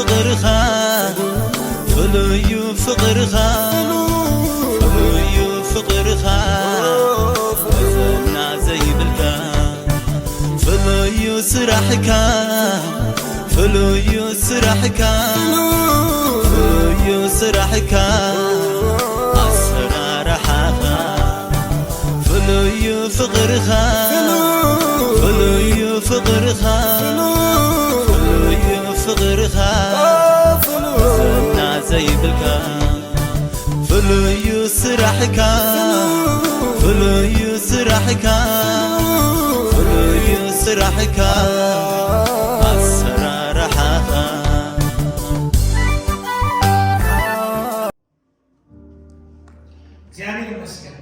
ፍቕርኻ ፍሉዩ ፍቕርኻ ፍሉዩ ፍቕርኻ መዘና ዘይብልካ ፍሉዩ ስራሕካ ፍሉዩ ስራሕካ ፍሉዩ ስራሕካ ኣሰራርሓኻ ፍሉዩ ፍቕርኻ ፍሉዩ ፍቕርኻ ፍሉዩ ፍቕርኻ ዘና ዘይብልካ ፍሉዩ ስራሕካ ፍሉዩ ስራሕካ ፍሉዩ ስራሕካ ኣሰራርሓኻ እግዚኣብሔር ይመስገን።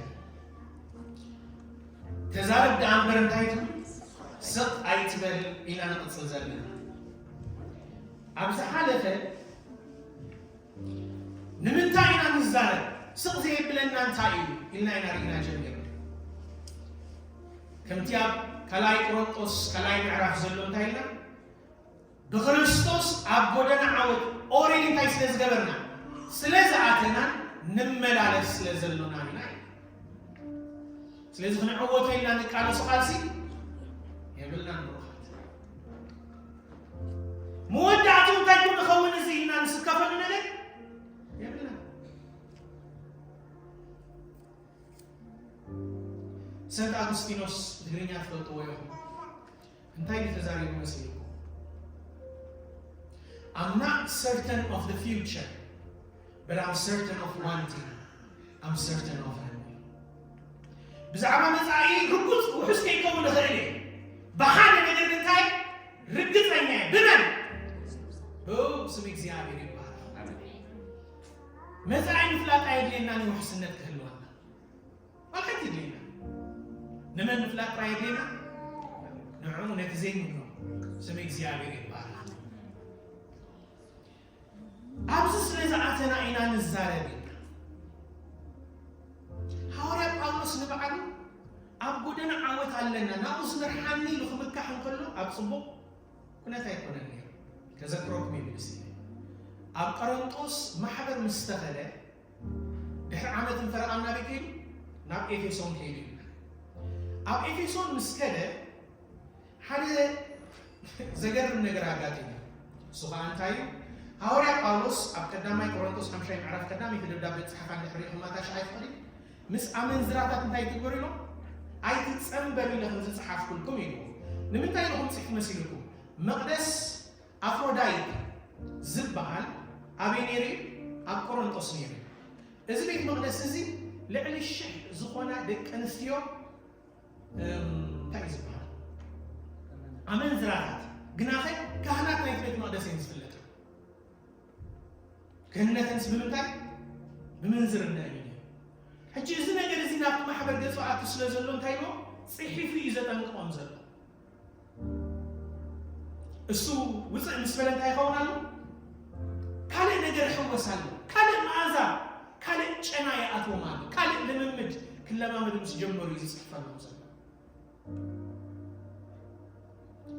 ተዛረብ ደኣ እምበር እንታይ ትብል ስቕ ኣይትበል ኢና ንቕፅል ዘለና። ኣብ ዝሓለፈ ንምንታይ ኢና ንዛረብ ስቕ ዘየብለና እንታይ እዩ ኢልና ኢና ርኢና ጀሚርና። ከምቲ ኣብ ካልኣይ ቆሮንጦስ ካልኣይ ምዕራፍ ዘሎ እንታይ ኢልና ብክርስቶስ ኣብ ጎደና ዓወት ኦሬዲ እንታይ ስለ ዝገበርና ስለ ዝኣተናን ንመላለስ ስለ ዘሎና ኢና እዩ። ስለዚ ክንዕወቶ ኢልና ንቃለሶ ቃልሲ የብልናን ብሩኻት። መወዳእቱ እንታይ ኩን ንኸውን እዚ ኢልና ንስከፈሉ ነገር የብልናን። ሰንት ኣጉስቲኖስ ትግርኛ ትፈልጥዎ ኢኹም። እንታይ እዩ ተዛሪቡ መሲልኩም? I'm not certain of the future, but I'm certain of one thing. I'm certain of him. ብዛዕባ መጻኢ ርጉጽ ውሑስ ከይከውን ይኽእል እየ። ብሓደ ነገር እንታይ ርግጸኛ እየ። ብመን? ብስም እግዚኣብሔር ይባረኽ። መጻኢ ምፍላጥ ኣየድልየናን ውሕስነት ክህልወና። ኣልሓንቲ የድልየና። ንመን ምፍላጥ ጥራይ የድልየና? ንዕኡ ነቲ ዘይምኖ ስም እግዚኣብሔር ይባረኽ። ኣብዚ ስለ ዝኣተና ኢና ንዛረብ ኢልና። ሃዋርያ ጳውሎስ ንባዕሉ ኣብ ጎደና ዓወት ኣለና ናብኡ ዝመርሓኒ ኢሉ ክምካሕ እንከሎ ኣብ ጽቡቕ ኩነት ኣይኮነን ነይሩ። ከዘክረኩም ይብል እስቲ ኣብ ቀረንጦስ ማሕበር ምስ ተኸለ ድሕሪ ዓመትን ፈረቓን ናበይ ከይዱ? ናብ ኤፌሶን ከይዱ ይብልና። ኣብ ኤፌሶን ምስ ከደ ሓደ ዘገርም ነገር ኣጋጢሙ። እሱ ኸዓ እንታይ እዩ? ሃዋርያ ጳውሎስ ኣብ ቀዳማይ ቆሮንቶስ ሓምሻይ ምዕራፍ ቀዳመይቲ ደብዳቤ ዝጸሓፋ እንድሕር ርኢኹማ እታ ሸዓይ ፍቕሪ ምስ ኣመንዝራታት እንታይ ትግበሩ ኢሎም? ኣይትጸንበሩ ኢለ ከም ዝጸሓፍኩልኩም ኢልዎ። ንምንታይ ኢኹም ጽሒፍ መሲልኩም? መቕደስ ኣፍሮዳይት ዝበሃል ኣበይ ነይሩ እዩ? ኣብ ቆሮንጦስ ነይሩ እዩ። እዚ ቤት መቕደስ እዚ ልዕሊ ሽሕ ዝኾና ደቂ ኣንስትዮ እንታይ እዩ ዝበሃል ኣመንዝራታት ግናኸ ካህናት ናይቲ ቤት መቕደስ እየን ዝፍለጣ። ክህነተንስ ብምንታይ? ብምንዝርና እዩ። ሕጂ እዚ ነገር እዚ ናብቲ ማሕበር ገጹ ኣቱ ስለ ዘሎ እንታይ ኢልዎ? ጽሒፉ እዩ ዘጠንቅቖም ዘሎ። እሱ ውፅእ ምስ በለ እንታይ ይኸውን ኣሎ? ካልእ ነገር ይሕወስ ኣሎ። ካልእ መኣዛ፣ ካልእ ጨና ይኣትዎም ኣሎ። ካልእ ልምምድ ክለማመዱ ምስ ጀመሩ እዩ ዝፅሕፈሎም ዘሎ።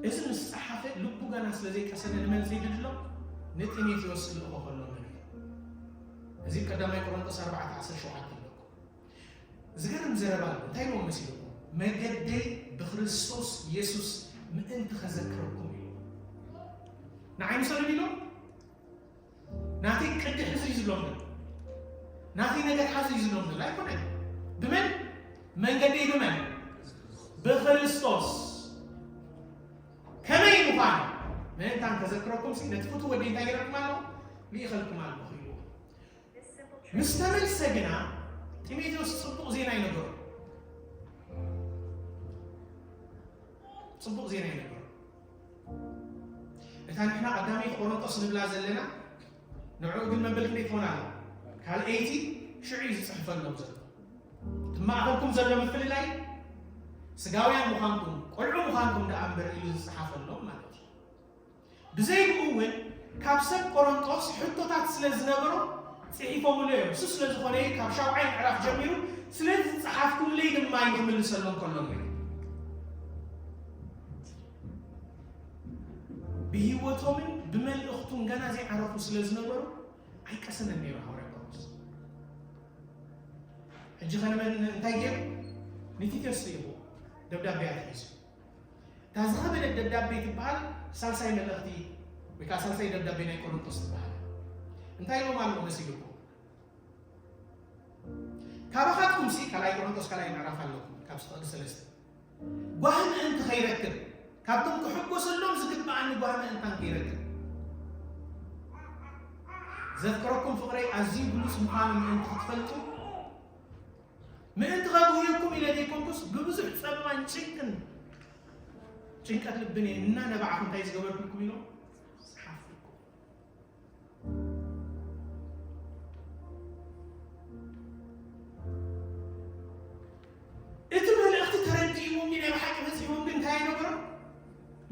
እዚ ምስ ፀሓፈ ልቡ ገና ስለ ዘይቀሰነ ንመን ዝይድድሎ ንጢሞቴዎስ ክልእኾ ከሎ መን እዩ? እዚ ቀዳማይ ቆሮንጦስ ኣርባዕተ ዓሰርተ ሸውዓተ ኣለኩም። ዝገርም ዘረባ ኣሎ። እንታይ ኢልዎም መሲልኩም? መገደይ ብክርስቶስ የሱስ ምእንቲ ከዘክረኩም ኢሉ ንዓይ ምሰሉኒ ኢሎም ናተይ ቅዲ ሕዚ እዩ ዝብሎም ዘሎ። ናተይ ነገር ሓዚ እዩ ዝብሎም ዘሎ ኣይኮነን። ብመን መንገደይ ብመን ብክርስቶስ ከመይ ምዃኑ ምእንታን ከዘክረኩም ሲ ነቲ ፍቱ ወደይ እንታይ ገረኩም ኣለኹ ልኢኸልኩም ኣለኹ ኢልዎ። ምስ ተመልሰ ግና ጢሞቴዎስ ጽቡቕ ዜና ይነገሮ። ጽቡቕ ዜና ይነገሮ። እታ ንሕና ቀዳመይቲ ቆሮንጦስ ንብላ ዘለና ንዕኡ ግን መበል ክንደይ ትኾን ኣላ? ካልኣይቲ ሽዑ እዩ ዝጽሕፈሎም ዘሎ። እቲ ማእኸልኩም ዘሎ ምፍልላይ ስጋውያን ምዃንኩም ቆልዑ ምዃንኩም ደኣ እምበር ኢሉ ዝጸሓፈሎም ማለት እዩ። ብዘይብኡ እውን ካብ ሰብ ቆሮንጦስ ሕቶታት ስለ ዝነበሮ ጽሒፎምሉ እዮም። እሱ ስለ ዝኾነ ካብ ሻውዓይ ምዕራፍ ጀሚሩ ስለዚ ዝጸሓፍኩምለይ ድማ እዩ ክምልሰሎም ከሎ ንርኢ። ብህይወቶምን ብመልእኽቱን ገና ዘይዓረፉ ስለ ዝነበሩ ኣይቀሰነን ነይሩ ሃዋርያ ጳውሎስ። ሕጂ ኸ ንመን እንታይ ገይሩ? ንቲቶስ ጽሒፍዎ ደብዳቤ ኣትሒዙ። እታ ዝኸበደት ደብዳቤ ትበሃል ሳልሳይ መልእኽቲ ወይ ከዓ ሳልሳይ ደብዳቤ ናይ ቆሮንቶስ ትበሃል። እንታይ ኢሎም ኣለዉ መሲልኩም? ካባኻትኩም ሲ ካልኣይ ቆሮንቶስ ካልኣይ ምዕራፍ ኣለኩም ካብ ስቕዲ ሰለስተ ጓህ ምእንቲ ኸይረክብ ካብቶም ክሕጎሰሎም ዝግብኣኒ ጓህ ምእንታን ከይረክብ ዘፍቅረኩም ፍቕረይ ኣዝዩ ብሉጽ ምዃኑ ምእንቲ ክትፈልጡ ምእንቲ ኸጉህየኩም ኢለ ዘይኮንኩስ ብብዙሕ ጸበባን ጭንቅን ጭንቀት ልብን እየ እና ነባዕኹም እንታይ ዝገበርኩልኩም ኢሎም ዝሓፍርኩም። እቲ መልእኽቲ ተረዲእዎም ናይ ብሓቂ በፂሕዎም ግን እንታይ ይነበሮም?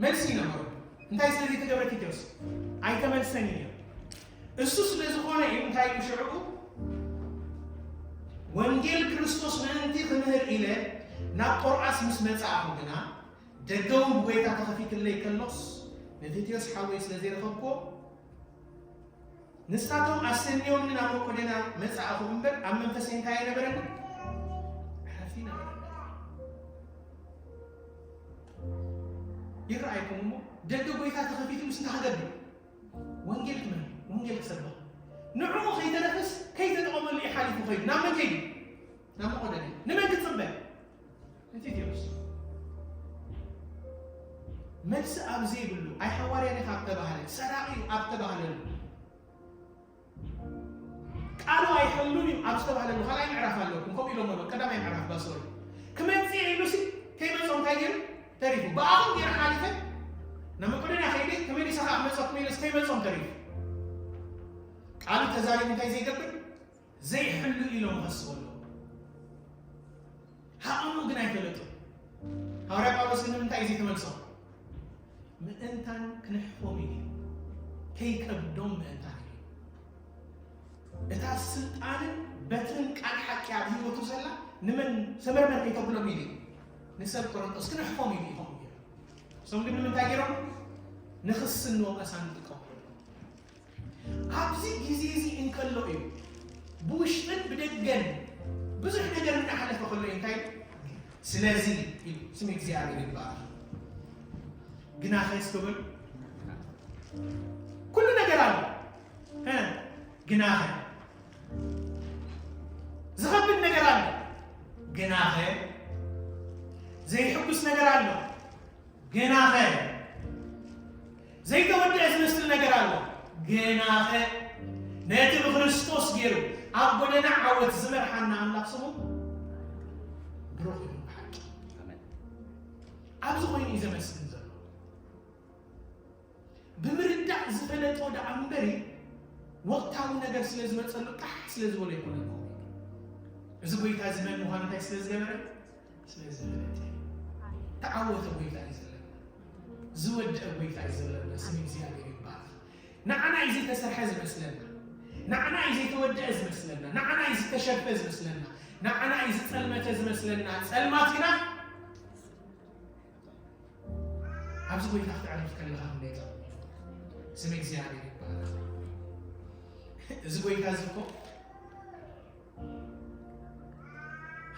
መልሲ ይነበሮም። እንታይ ስለ ዘይተገብረ ቲቶስ ኣይተመልሰን እዩ። እሱ ስለ ዝኾነ እዩ እንታይ እዩ ሽዕኡ ወንጌል ክርስቶስ ምእንቲ ክምህር ኢለ ናብ ቆርኣስ ምስ መጻእኹ ግና ደገውን ብጎይታ ተኸፊትለይ ከሎስ ንቲቶስ ሓወይ ስለ ዘይረኸብኩዎ ንሳቶም ኣሰንዮምኒ ናብ መቄዶንያ መጻእኹ እምበር ኣብ መንፈሰይ እንታይ ኣይነበረኒ? ዕረፍቲ ነበረኒ። ይረኣይኩም እሞ ደገ ጎይታ ተኸፊቱ ምስ እንታይ ክገብር? ወንጌል ክምህር፣ ወንጌል ክሰብኽ። ንዕኡ ከይተረፈስ ከይተጠቐመሉ እዩ ሓሊፉ ከይዱ። ናብ መን ከይዱ? ናብ መቄዶንያ። ንመን ክጽበ? ንቲቶስ። መልሲ ኣብ ዘይብሉ ኣይ ሓዋርያ ዲኻ ኣብ ተባህለ ሰራቒ እዩ ኣብ ተባህለሉ ቃሉ ኣይሕሉን እዩ ኣብ ዝተባህለሉ ካልኣይ ምዕራፍ ኣለኩም ከምኡ ኢሎም ኣሎ ቀዳማይ ምዕራፍ ባሶሪ ክመፅእ ኢሉ ሲ ከይመፆም እንታይ ገይሩ ተሪፉ ብኣኹም ገይረ ሓሊፈ ናብ መቄዶንያ ከይደ ተመሊሰ ከዓ ክመፀኩም ኢለስ ከይመፆም ተሪፉ ቃሉ ተዛሪቡ እንታይ ዘይገብር ዘይሕሉ ኢሎም ይኸስዎ ኣለዉ። ዓቕሙ ግን ኣይፈለጡን። ሃዋርያ ጳውሎስ ግን ንምንታይ እዩ ዘይተመልሶም? ምእንታን ክንሕፎም ኢሉ እዩ። ከይከብዶም ምእንታን ኢሉ። እታ ስልጣንን በትርን ቃል ሓቂ ኣብ ህይወቱ ዘላ ንመን ሰመርመር ከይተብሎም ኢሉ እዩ። ንሰብ ቆሮንጦስ ክንሕፎም ኢሉ እዩ ከምኡ ገይሩ። እሶም ግን ንምንታይ ገይሮም? ንኽስን ወቐሳን ይጥቀምሉ። ኣብዚ ግዜ እዚ እንከሎ እዩ ብውሽጥን ብደገን ብዙሕ ነገር እናሓለፈ ከሎ እዩ እንታይ ስለዚ ኢሉ ስም እግዚኣብሔር ይባረክ ግናኸ እስከ በሉ ኩሉ ነገር ኣሎ እ ግናኸ ዝኸብድ ነገር ኣሎ ግናኸ ዘይሕጉስ ነገር ኣሎ ግናኸ ዘይተወድአ ዝመስል ነገር ኣሎ። ግናኸ ነቲ ብክርስቶስ ገይሩ ኣብ ጎደና ዓወት ዝመርሓና ኣምላኽ ስሙ ብሩኽ እዩ። ብሓቂ ኣብዚ ኮይኑ እዩ ዘመስግን ዘሎ። ብምርዳእ ዝፈለጦ ደኣ እምበሪ ወቕታዊ ነገር ስለ ዝመፀሉ ቃሕ ስለ ዝበሎ ኣይኮነን። እዚ ጎይታ እዚ መን ምዃኑ እንታይ ስለ ዝገበረ ስለ ዝፈለጠ ተዓወተ ጎይታ እዩ ዘለና። ዝወደአ ጎይታ እዩ ዘለና። ስም እግዚኣብሔር ይባረክ። ንዓና እዩ ዘይተሰርሐ ዝመስለና፣ ንዓና እዩ ዘይተወደአ ዝመስለና፣ ንዓና እዩ ዝተሸርፈ ዝመስለና፣ ንዓና እዩ ዝጸልመተ ዝመስለና። ጸልማት ግና ኣብዚ ጎይታ ክትዕረፍ ከለኻ ክንደይ ጸልማት። ስም እግዚኣብሔር ይባረክ። እዚ ጎይታ እዚ እኮ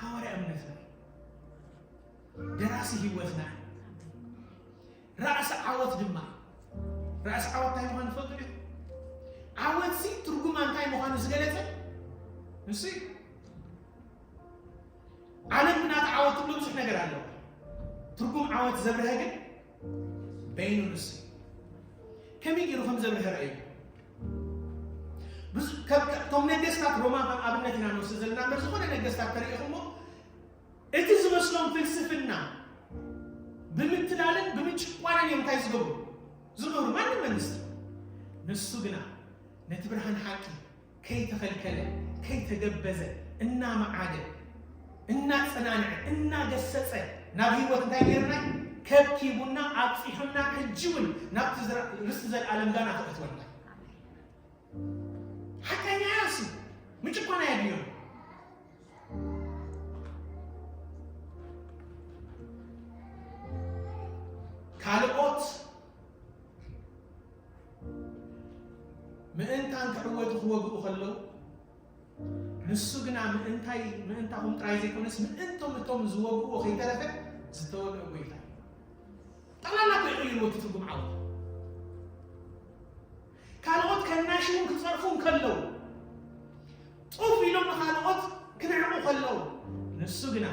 ሃዋርያ እምነትና እዩ። ደራሲ ህይወትና እዩ። ራእሲ ዓወት ድማ እዩ። ራእሲ ዓወት እንታይ ምዃኑ ትፈልጡ ዲኹም? ዓወት ሲ ትርጉማ እንታይ ምዃኑ ዝገለጸ ንሱ እዩ። ዓለም ብናታ ዓወት ትብሎ ብዙሕ ነገር ኣለዎ። ትርጉም ዓወት ዘብርሀ ግን በይኑ ንሱ እዩ። ከመይ ገይሩ ከም ዘብርሀ ረእዩ። ብዙ- ከ- ከ- እቶም ነገስታት ሮማ ከም ኣብነት ኢና ንወስድ ዘለና እምበር ዝኾነ ነገስታት ተሪኢኹሞ እቲ ዝመስሎም ፍልስፍና ብምትላልን ብምጭቋንን እዮም እንታይ ዝገብሩ ዝምህሩ ማንም መንግስቲ ንሱ ግና ነቲ ብርሃን ሓቂ ከይተኸልከለ ከይተገበዘ እናመዓደ እናጸናንዐ እናገሰጸ ናብ ህይወት እንታይ ገይርና ከብኪቡና ኣብፂሑና ሕጂ እውን ናብቲ ዝራ- ርስቲ ዘለኣለም ጋና ከእትወና ሓቀኛ እያ እሱ ምጭቆና የድልዮ ካልኦት ክዕወቱ ክወግኡ ከለዉ፣ ንሱ ግና ምእንታይ፣ ምእንታኹም ጥራይ ዘይኮነስ፣ ምእንቶም እቶም ዝወግኡ ከይተረፈ ዝተወግአ ጎይታ እዩ። ጠቕላላ እኮ ይቕይርዎ እቲ ትርጉም ዓወት። ካልኦት ከናሽውን ክጸርፉ እንከለዉ፣ ጡፍ ኢሎም ንኻልኦት ክንዕቑ ከለዉ፣ ንሱ ግና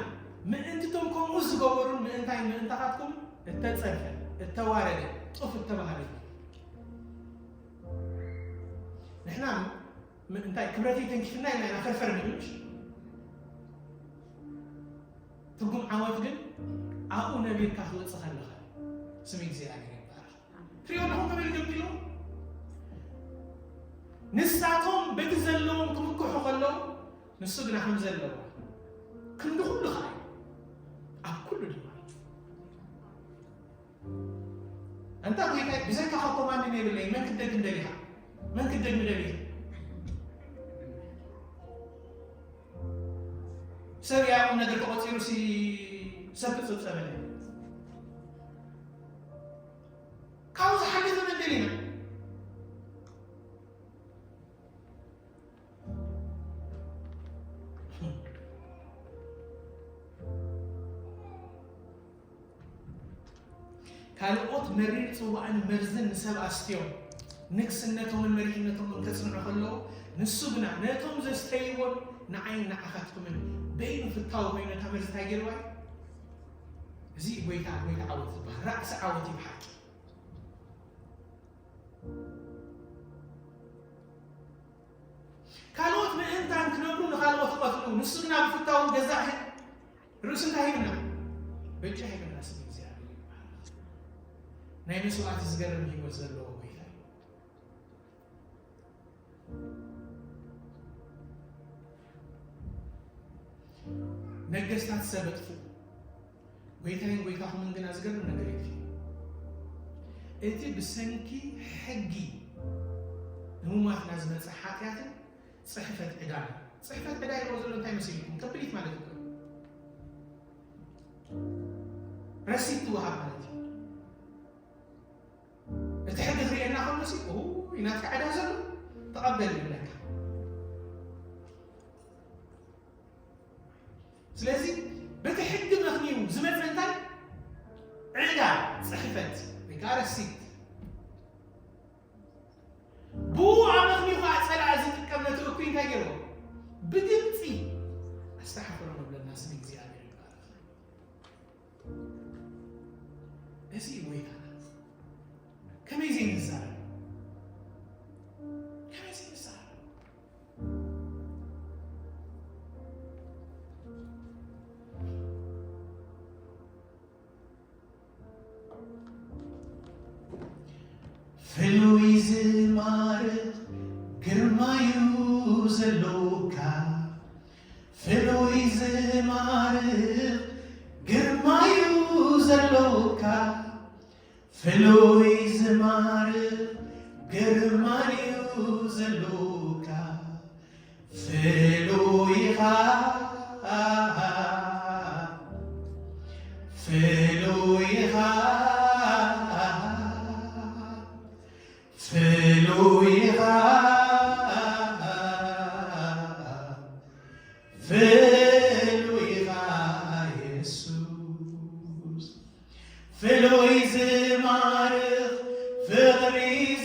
ምእንቲ እቶም ከምኡ ዝገበሩን ምእንታይ ምእንታኻትኩም እተጸርፈ፣ እተዋረደ፣ ጡፍ እተባህለ እዩ። ንሕና ም-፣ እንታይ ክብረተይ ተንኪፍና ኢልና ኢና ፈርፈር ንብል፣ ምሽ? ትርጉም ዓወት ግን ኣብኡ ነቢርካ ክወጽእ ከለኻ ስም እግዚኣብሔር ይባረኽ። ትሪኦ ኣለኹም ከመይ ገምጢሎ? ንሳቶም በቲ ዘለዎም ክምክሑ ከለዉ ንሱ ግና ከም ዘለዎ ክንዲ ኩሉ ኸዓ እዩ። ኣብ ኩሉ ድማ እዩ። ኣንታ ጎይታይ፣ ብዘይካኻ እኮ ማንም የብለይን። መን ክደግም ደሊኻ? መን ክደግም ደሊኻ? ሰብ እያ ቁም ነገር ተቖጺሩ ሲ ሰብ ክጽብጸበለ። ካብኡ ዝሓለፈ መን ደሊና? ካልኦት መሪር ጽዋእን መርዝን ንሰብ ኣስትዮም፣ ንግስነቶምን መሪሕነቶምን ከጽንዑ ከለዉ፣ ንሱ ግና ነቶም ዘስተይዎን ንዓይን ንዓኻትኩምን በይኑ ፍታዊ ኮይኑ ነታ መርዚ እንታይ ገይርዋ እዩ? እዚ ጎይታ፣ ጎይታ ዓወት ዝበሃል፣ ራእሲ ዓወት እዩ ብሓቂ። ካልኦት ምእንታን ክነብሩ ንኻልኦት ይቐትሉ፣ ንሱ ግና ብፍታው ገዛእ ርእሱ እንታይ ሂብና? በጃ ሂብና ስም እግዚኣብሔር ይባረክ። ናይ መስዋዕቲ ዝገርም ህይወት ዘለዎ ጎይታ እዩ። ነገስታት ሰብ ኣጥፍኡ፣ ጎይታይን ጎይታኹምን ግና ዝገርም ነገር የድልዩ። እቲ ብሰንኪ ሕጊ ንሙማትና ዝመጸ ሓጢኣትን ጽሕፈት ዕዳን። ጽሕፈት ዕዳ ይብሎ ዘሎ እንታይ መሲልኩም? ከብሊት ማለት እኮ እዩ። ረሲት ትወሃብ ማለት እዩ። እቲ ሕጊ ክርእየና ከሎ ሲ፣ "ኡ፣ ናትካ ዕዳ ዘሎ ተቐበል" ይብለካ። ስለዚ በቲ ሕጊ መኽንዩ ዝመጸ እንታይ? ዕዳ፣ ጽሕፈት ወይ ከዓ ረሲት። ብኡ ኣመኽንዩ ከዓ ጸላኢ ዝጥቀም ነቲ እኩይ እንታይ ገይርዎ? ብግልጺ ኣስተሓፈሮም ይብለና። ስም እግዚኣብሔር ይባረክ። እዚ እዩ ጎይታና። ከመይ ዘይንዛረብ? ከመይ ዘይንዛረብ? ፍሉይ ዝማርኽ ግርማዩ ዘሎካ፣ ፍሉይ ዝማርኽ ግርማዩ ዘሎካ፣ ፍሉይ ዝማርኽ ግርማዩ ዘሎካ፣ ፍሉይ ኢኻ፣ ፍሉይ ኢኻ፣ ፍሉይ ኢኻ፣ ፍሉይ ኢኻ የሱስ። ፍሉይ ዝማርኽ ፍቕሪ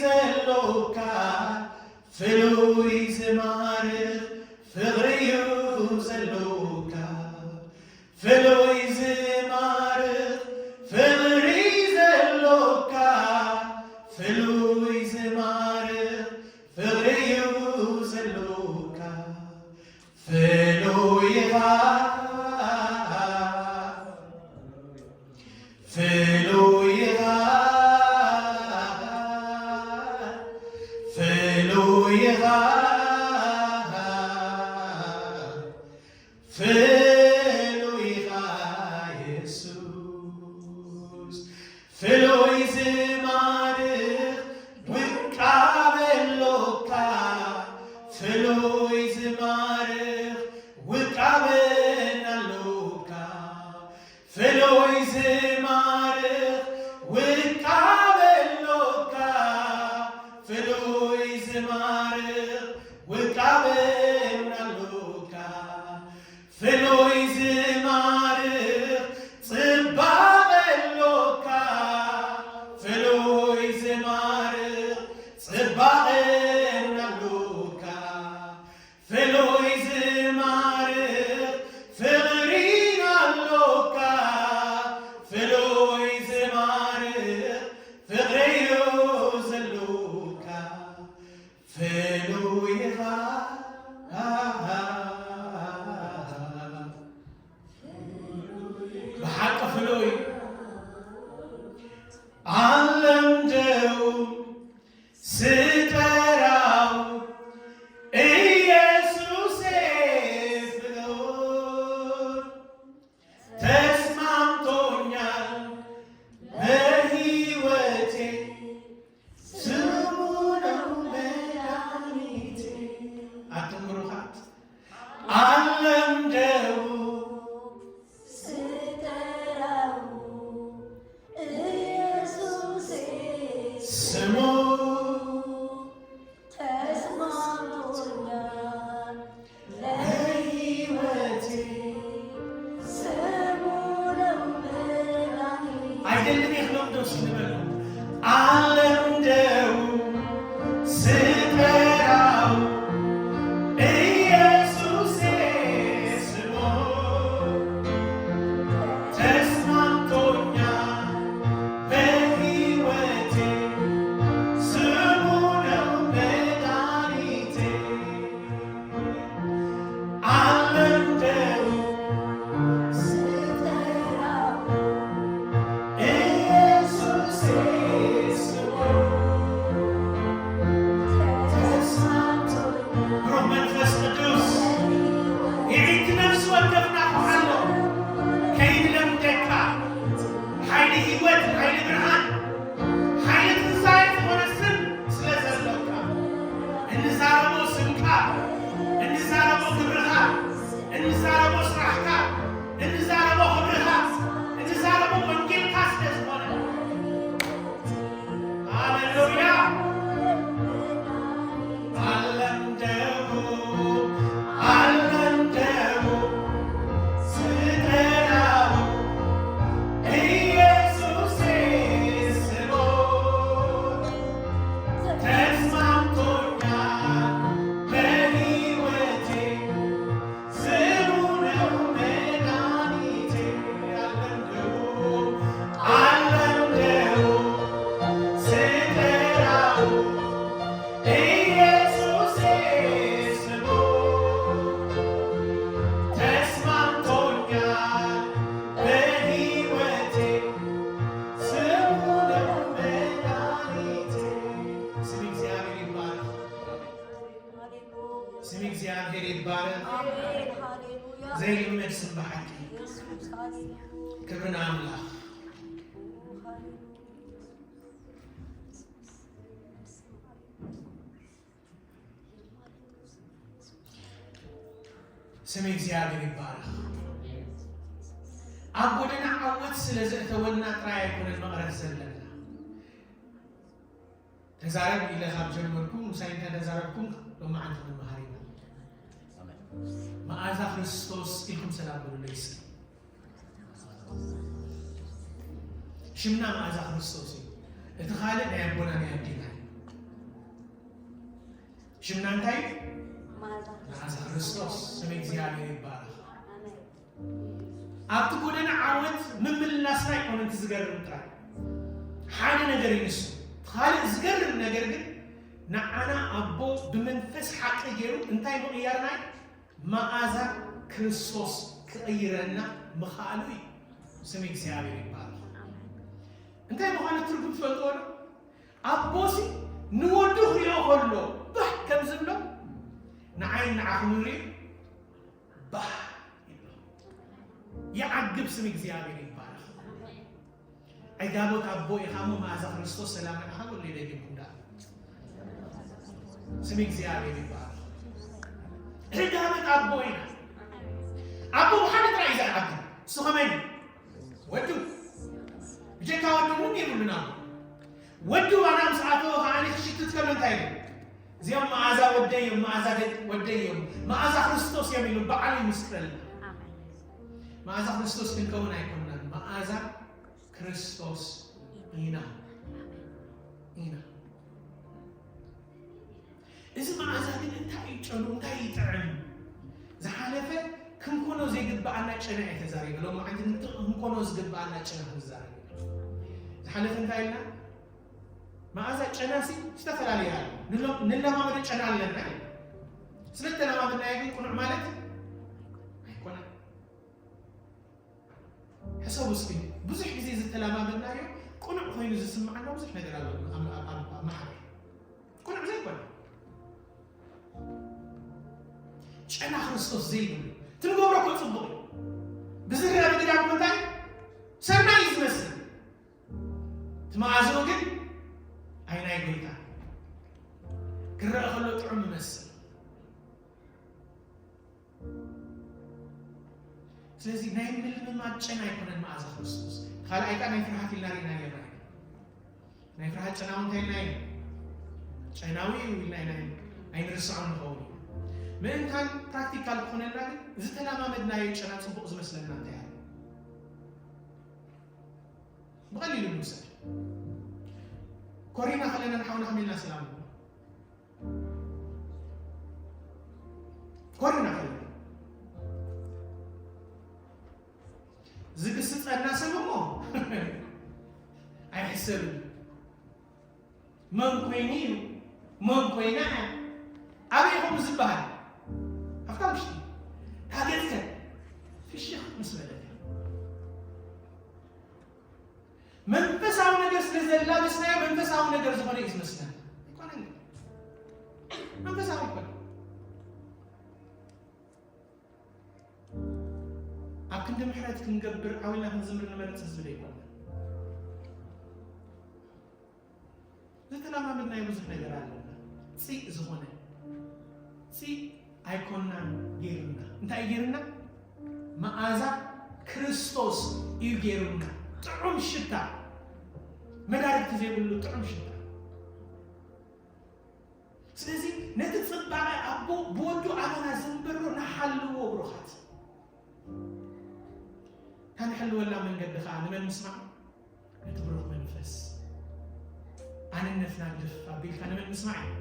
ዘሎካ፣ ፍሉይ ዝማርኽ ፍቕሪ እዩ ዘሎካ፣ ፍሉይ ዝማርኽ ፍቕሪ ዘሎካ፣ ፍሉይ ዝማርኽ ፍቕሪ እዩ ዘሎካ፣ ፍሉይ ኢኻ፣ ፍሉይ ኢኻ፣ ፍሉይ ኢኻ፣ ፍሉይ ኢኻ የሱስ። ፍሉይ ዝማርኽ ውቃበ ኣሎካ፣ ፍሉይ ዝማርኽ ውቃበ ኣሎካ፣ ፍሉይ ዝማርኽ ውቃበ ኣሎካ፣ ፍሉይ ዝማርኽ የለም የለም ደስ ይበል። ዓለም ደው ስጠራው ኢየሱሴ ስሞ ተስማምቶኛል በሕይወቴ። ስሙ ነው መድኃኒቴ። ዓለም ደው ስጠራው ኢየሱስ ስሙ ተስማምቶኛል። ብሩህ መንፈስ ቅዱስ ይዒቲ ነፍሲ ወከፍና ክሓሎ ከይንለምደካ ሓይሊ ህይወት፣ ሓይሊ ብርሃን፣ ሓይሊ ትንሳኤ ዝኾነ ስም ስለ ዘለካ፣ እንዛረቦ ስምካ፣ እንዛረቦ ክብርኻ፣ እንዛረቦ ስራሕካ፣ እንዛረቦ ክብርኻ፣ እንዛረቦ ወንጌልካ ስለ ዝኾነ። ሃሌሉያ። ዓለም ደው፣ ዓለም ደው ስጠራው ኢየሱስ ስሙ ተስማምቶኛል በሕይወቴ። ስሙ ነው መድኃኒቴ። ዓለም ደው፣ ዓለም ደው ስጠራው ኢየሱስ ስሙ ተስማምቶኛል በሕይወቴ። ስሙ ነው መድኃኒቴ። ስም እግዚአብሔር ይባረክ። ስም እግዚአብሔር ይባረክ። አሜን። ሃሌሉያ። ዘይልመድ ስም ብሓቂ። ኢየሱስ፣ ሃሌሉያ። ክብሪ ንኣምላኽ። ስም እግዚኣብሔር ይባረኽ። ኣብ ጎደና ዓወት ስለ ዘእተወና ጥራይ ኣይኮነን መቕረት ዘለና። ተዛረብ ኢለ ካብ ጀመርኩ፣ ምሳይ እንተ ተዛረብኩም ሎማዓንቲ ክንመሃር ኢና። መኣዛ ክርስቶስ ኢልኩም ሰላም በሉለይ እስኪ። ሽምና መኣዛ ክርስቶስ እዩ። እቲ ካልእ ናይ ኣቦና ናይ ኣዴና እዩ። ሽምና እንታይ እዩ? መኣዛ። መኣዛ ክርስቶስ። ስም እግዚኣብሔር ይባረኽ። ኣሜን። ኣብቲ ጎደና ዓወት ምምልላስና ኣይኮነን እቲ ዝገርም ጥራይ። ሓደ ነገር እዩ ንሱ። እቲ ካልእ ዝገርም ነገር ግን ንዓና ኣቦ ብመንፈስ ሓቂ ገይሩ እንታይ ምቕያርና እዩ? መኣዛ ክርስቶስ ክቕይረና ምኽኣሉ እዩ። ስም እግዚኣብሔር ይባረኽ። እንታይ ምዃኑ ትርጉም ትፈልጥዎ ዶ? ኣቦሲ ንወዱ ክሪኦ ከሎ ባህ ከም ዝብሎ ንዓይን ንዓኹምን ሪኡ ባህ ይብሎ። ይዓግብ። ስም እግዚኣብሔር ይባረኽ። ዕጋቦት ኣቦ ኢኻ እሞ መኣዛ ክርስቶስ ሰላም ንዓኻ በሉ። ይደግምኩም ደኣ። ስም እግዚኣብሔር ይባረኽ። ዕጋበት ኣቦ ኢና። ኣቦ ብሓደ ጥራይ እዩ ዝዓግብ። እሱ ከመይ እዩ? ወዱ። ብጀካ ወዱ ምንም የብሉን ኣቦ። ወዱ ኣና ምስ ኣተወ ከዓኒ ክሽትት ከሎ እንታይ ኢሉ? እዚኦም መኣዛ ወደይ እዮም፣ መኣዛ ደቂ ወደይ እዮም፣ መኣዛ ክርስቶስ እዮም ኢሉ ባዕሉ ይምስክረልና። ኣሜን። መኣዛ ክርስቶስ ክንከውን ኣይኮንናን፣ መኣዛ ክርስቶስ ኢና። ኢና። እዚ መኣዛ ግን እንታይ እዩ ጨኑ፣ እንታይ ይጥዕም? ዝሓለፈ ክንኮኖ ዘይግብኣና ጨና እየ ተዛሪበ። ሎማዓንቲ ክንኮኖ ዝግብኣና ጨና ክንዛረብ። ዝሓለፈ እንታይ ኢልና? መኣዛ ጨናሲ ዝተፈላለየ ኣሎ። ንሎ-፣ ንለማመዶ ጨና ኣለና እዩ። ስለ ተለማመድናዮ ግን ቅኑዕ ማለት ኣይኮነን። ሕሰቡ እስኪ፣ ብዙሕ ግዜ ዝተለማመድናዮ ቅኑዕ ኮይኑ ዝስምዓና ብዙሕ ነገር ኣሎ ኣብ፣ ኣብ፣ ኣብ፣ ኣብ ማሕበር። ቅኑዕ ዘይኮነ። ጨና ክርስቶስ ዘይብሉ። ትንገብሮ እኮ ጽቡቕ እዩ። ብዝርያ ምግዳፍ እንታይ? ሰናይ እዩ ዝመስል። እቲ መኣዝኡ ግን ኣይ ናይ ጎይታ። ክረአ ከሎ ጥዑም ይመስል። ስለዚ ናይ ምልምማድ ጨና ኣይኮነን መኣዛ ክርስቶስ። ካልኣይ ከኣ ናይ ፍርሃት ኢልና ርኢና ጌርና ኢና። ናይ ፍርሃት ጨና እውን እንታይ ኢልና ኢና? ጨናዊ እዩ ኢልና ኢና ኣይንርስዖን ንኸውን እዩ። ምእንታን ፕራክቲካል ክኾነልና ግን ዝተለማመድናዮ ጨና ጽቡቕ ዝመስለና እንታይ ኣሎ? ብቐሊሉ ንውሰድ። ኮሪና ከለና ንሓውና ከመይ ኢልና ሰላም ንብሎ? ኮሪና ከለና ዝግስጸና ሰብ እሞ ኣይሕሰብን። መን ኮይኑ እዩ? መን ኮይና እያ? ኣበይ ኢኹም ዝበሃል? ኣብታ ውሽጢ እታ ገጽ ከ ፍሽኽ ምስ በለት እያ። መንፈሳዊ ነገር ስለ ዘላበስናዮ መንፈሳዊ ነገር ዝኾነ እዩ ዝመስለና። ኣይኮነን። መንፈሳዊ ኣይኮነን። ኣብ ክንዲ ምሕረት ክንገብር ዓው ኢልና ክንዝምር ንመርጽ ህዝቢ ዶ ኣይኮንና? ዝተለማመድናዮ ብዙሕ ነገር ኣለና። ፂእ ዝኾነ ፂእ ኣይኮንናን ገይሩና። እንታይ እዩ ገይሩና? መኣዛ ክርስቶስ እዩ ገይሩና። ጥዑም ሽታ፣ መዳርግቲ ዘይብሉ ጥዑም ሽታ። ስለዚ ነቲ ጽባቐ ኣቦ ብወዱ ኣባና ዘንበሮ ንሓልዎ ብሩኻት። እታ ንሕልወላ መንገዲ ኸኣ ንመን ምስማዕ? ነቲ ብሩኽ መንፈስ። ኣነነትና ግድፍ ኣቢልካ ንመን ምስማዕ እዩ?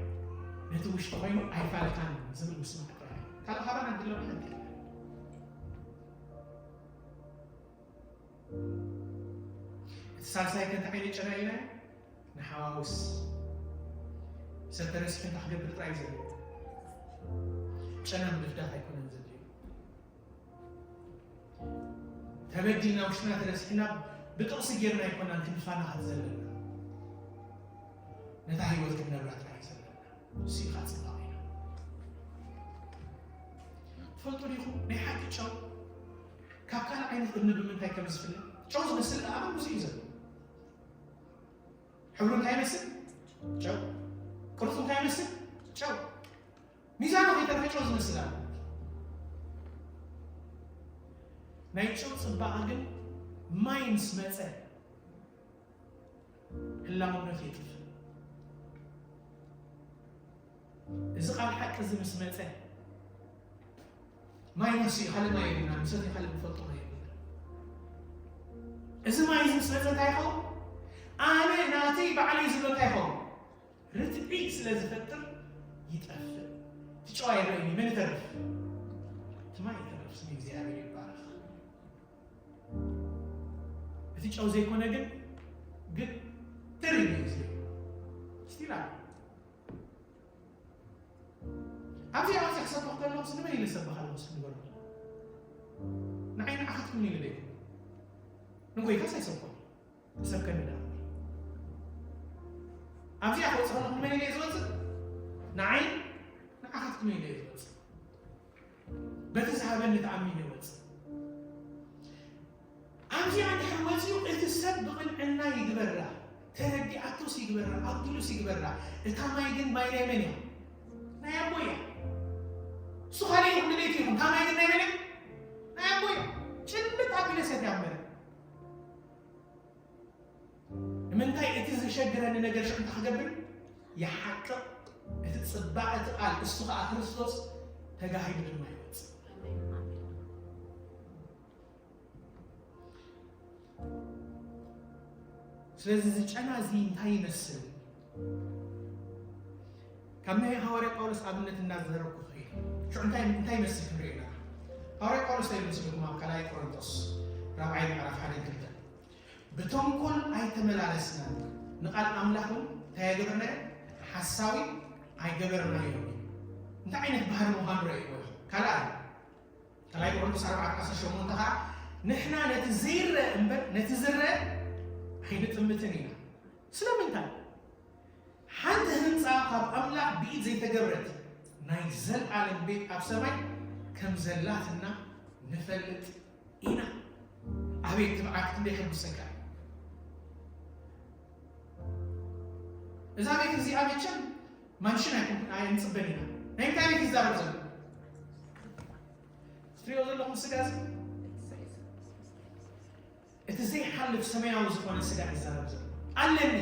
ነቲ ውሽጢ ኮይኑ ኣይፋልካን ዝብል ምስማዕ ጥራይ እዩ። ካልእ ካባና ድለና ሓንቲ የለን። እቲ ሳልሳይ ከ እንታይ ዓይነት ጨና ኢልና ንሓዋውስ? ሰብ ተረሲሑ እንታይ ክገብር ጥራይ እዩ ዘድልዮ? ጨና ምድፍዳፍ ኣይኮነን ዘድልዮ። ተበዲልና ውሽጥና ተረሲሕና ብጥቕሲ ጌርና ኣይኮናን ክንፋናኸት ዘለና። ነታ ህይወት ክንነብራ ጥራይ እዩ ዘለና። እሱ እዩ ከዓ ጽባቐ ኢና። ትፈልጡ ዲኹም ናይ ሓቂ ጨው ካብ ካልእ ዓይነት እምኒ ብምንታይ ከም ዝፍለ? ጨው ዝመስል ኣመል ብዙሕ እዩ ዘሎ። ሕብሩ እንታይ ይመስል? ጨው። ቅርጹ እንታይ ይመስል? ጨው። ሚዛኑ ከይተርፈ ጨው ዝመስል ኣሎ። ናይ ጨው ጽባቐ ግን ማይ ምስ መጸ ህላውነቱ የጥፍእ። እዚ ቃል ሓቂ እዚ ምስ መጸ ማይ ነፍሲ እዩ፣ ካልእ ማይ የብልና፣ ምሰቲ ካልእ ንፈልጦ ማይ የብልና። እዚ ማይ እዚ ምስ መጸ እንታይ ይኸውን? ኣነ ናተይ ባዕለይ ዝብሎ እንታይ ይኸውን? ርትዒ ስለ ዝፈጥር ይጠፍእ። እቲ ጨው ኣይረኣይን እዩ። መን ይተርፍ? እቲ ማይ ይተርፍ። ስም እግዚኣብሔር ይባረኽ። እቲ ጨው ዘይኮነ ግን ግትር ኢሉ እዩ ዝብል። ስቲል ኣሎ። ኣብዚ ኣብዚ ክሰብኽ ከለኹስ ንመን ኢለ ሰብኽ ኣለኹስ ንበሉ። ንዓይ ንዓኻትኩም ኢለ ደይኮን። ንጎይታስ ኣይሰብኾን። ክሰብከኒ ደኣ። ኣብዚኣ ክወጽእ ከለኹ ንመን ኢለ እየ ዝወጽእ? ንዓይ ንዓኻትኩም ኢለ እየ ዝወጽእ። በቲ ዝሃበኒ ተኣሚነ እወጽእ። ኣብዚኣ እንድሕር ወጺኡ እቲ ሰብ ብቕንዕና ይግበራ፣ ተረዲኣቶስ ይግበራ፣ ኣብዲሉስ ይግበራ። እታ ማይ ግን ማይ ናይ መን እያ? ናይ ኣቦ እያ። እሱ ካልእ ይኹን ድሌት ይኹን፣ እታ ማይ ግን ናይ መን እያ? ናይ ኣቦ እያ። ጭልጥ ኣቢለ ሰትያ እምበር። ንምንታይ እቲ ዝሸግረኒ ነገር ሽዑ እንታይ ክገብር? ይሓቅቕ። እቲ ጽባቐ እቲ ቃል እሱ ኸኣ ክርስቶስ ተጋሂዱ ድማ ይወጽእ። ስለዚ እዚ ጨና እዚ እንታይ ይመስል? ካብ ናይ ሃዋርያ ጳውሎስ ኣብነት እናዘረብኩ ኸይደ። ሽዑ እንታይ እንታይ ይመስል ክንርኢ ኢና። ሃዋርያ ጳውሎስ እንታይ ይመስለኩም? ኣብ ካልኣይ ቆሮንቶስ ራብዓይ ምዕራፍ ሓደን ክልተን ብተንኮል ኣይተመላለስናን፣ ንቓል ኣምላኽ እውን እንታይ ኣይገበርናዮ? ሓሳዊ ኣይገበርናዮን። እንታይ ዓይነት ባህሪ ምዃኑ ረእይዎ ኢኹም። ካልኣይ ካልኣይ ቆሮንቶስ ኣርባዕተ ዓሰርተ ሸሞንተ ኸዓ ንሕና ነቲ ዘይረአ እምበር ነቲ ዝረአ ኣይንጥምትን ኢና። ስለምንታይ? ሓንቲ ህንጻ ካብ ኣምላኽ ብኢድ ዘይተገብረት ናይ ዘልኣለም ቤት ኣብ ሰማይ ከም ዘላትና ንፈልጥ ኢና። ኣቤት ትብዓት ክንደይ ከብሰካ። እዛ ቤት እዚኣ መቸም ማንሽን ኣይኮንኩን ኣየንጽበን ኢና። ናይ እንታይ ቤት ይዛረብ ዘሎ? ትሪኦ ዘለኹም ስጋ እዚ እቲ ዘይሓልፍ ሰማያዊ ዝኾነ ስጋ ይዛረብ ዘሎ ኣለኒ።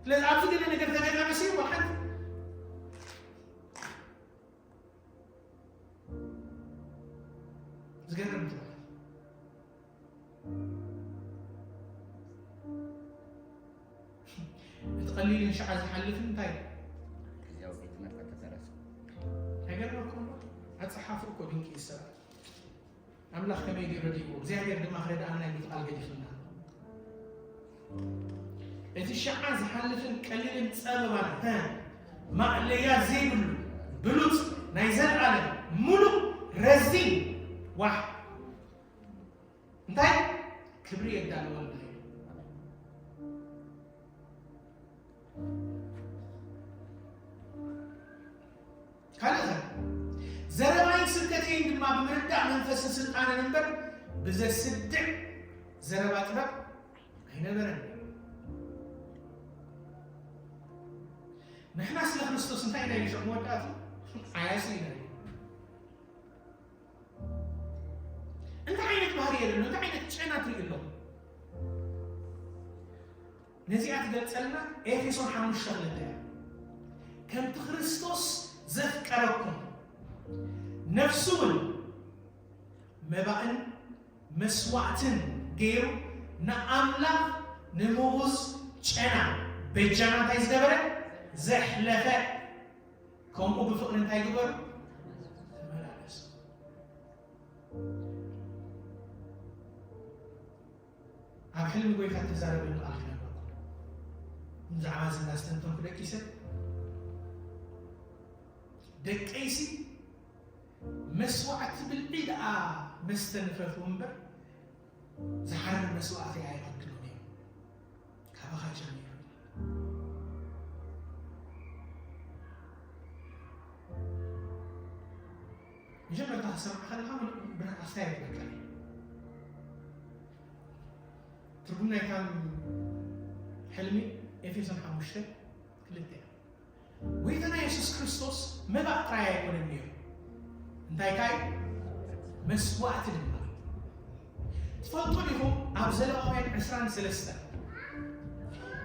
ስለዚ ኣብዚ ገለ ነገር ተገጠመ ሲዩ ሓንቲ ዝገርም ትብዓት። ቀሊልን ሸዓ ዝሓልፍን እንታይ እዩ? ግዜያዊ ቤት ትምህርቲ ተሰረሰ። ኣይገርመኩም? ኣጸሓሕፋኡ እኮ ድንቂ እዩ። ኣምላኽ ከመይ ገይሩ ረዲእዎ፣ እግዚኣብሔር ድማ ክረድኣና እዩ፣ ቃል ገዲፍና። እቲ ሸዓ ዝሓልፍን ቀሊልን ጸበባን፣ ሀ፣ ማእለያ ዘይብሉ ብሉጽ ናይ ዘለኣለም ምሉእ ረዚን ዋሕ እንታይ ክብሪ የዳልወልና እዩ። ካልእ ዘረባይን ስብከተይን ድማ ብምርዳእ መንፈስን ስልጣንን እምበር ብዘስድዕ ዘረባ ጥበብ ኣይነበረን። ንሕና ስለ ክርስቶስ እንታይ ኢና ኢሉ ሽዑ መወዳእቱ? ዓያሱ ኢና ኢሉ። እንታይ ዓይነት ባህሪ የለሎ? እንታይ ዓይነት ጨና ትርኢ ኣሎ? ነዚኣ ትገልጸልና ኤፌሶን ሓሙሽተ ክልተ እያ። ከምቲ ክርስቶስ ዘፍቀረኩም ነፍሱ እውን መባእን መስዋዕትን ገይሩ ንኣምላኽ ንምዉዝ ጨና በጃና እንታይ ዝገበረ? ዘሕለፈ። ከምኡ ብፍቕሪ እንታይ ግበሩ? ተመላለሱ። ኣብ ሕልሚ ጎይታ እተዛረበኒ ቃል ክነግረኩም። ብዛዕባ እዚ እንዳስተንተንኩ ደቂሰ፣ ደቀይሲ መስዋዕቲ ብልዒ ደኣ መስተ ንፈትዉ እምበር ዝሓርር መስዋዕቲ ኣይቐትሉን እዮም። ካባኻ ጀሚሩ። መጀመርታ ክሰምዕ ከለኻ ምን-፣ ብና-፣ ኣስተያየት በቃ እዩ። ትርጉም ናይታ ሕልሚ ኤፌሶን ሓሙሽተ ክልተ እያ። ጎይታና የሱስ ክርስቶስ መባእ ጥራይ ኣይኮነን ነይሩ። እንታይ ካይ? መስዋዕቲ ድማ። ትፈልጡ ዲኹም ኣብ ዘለዋውያን ዕስራን ሰለስተን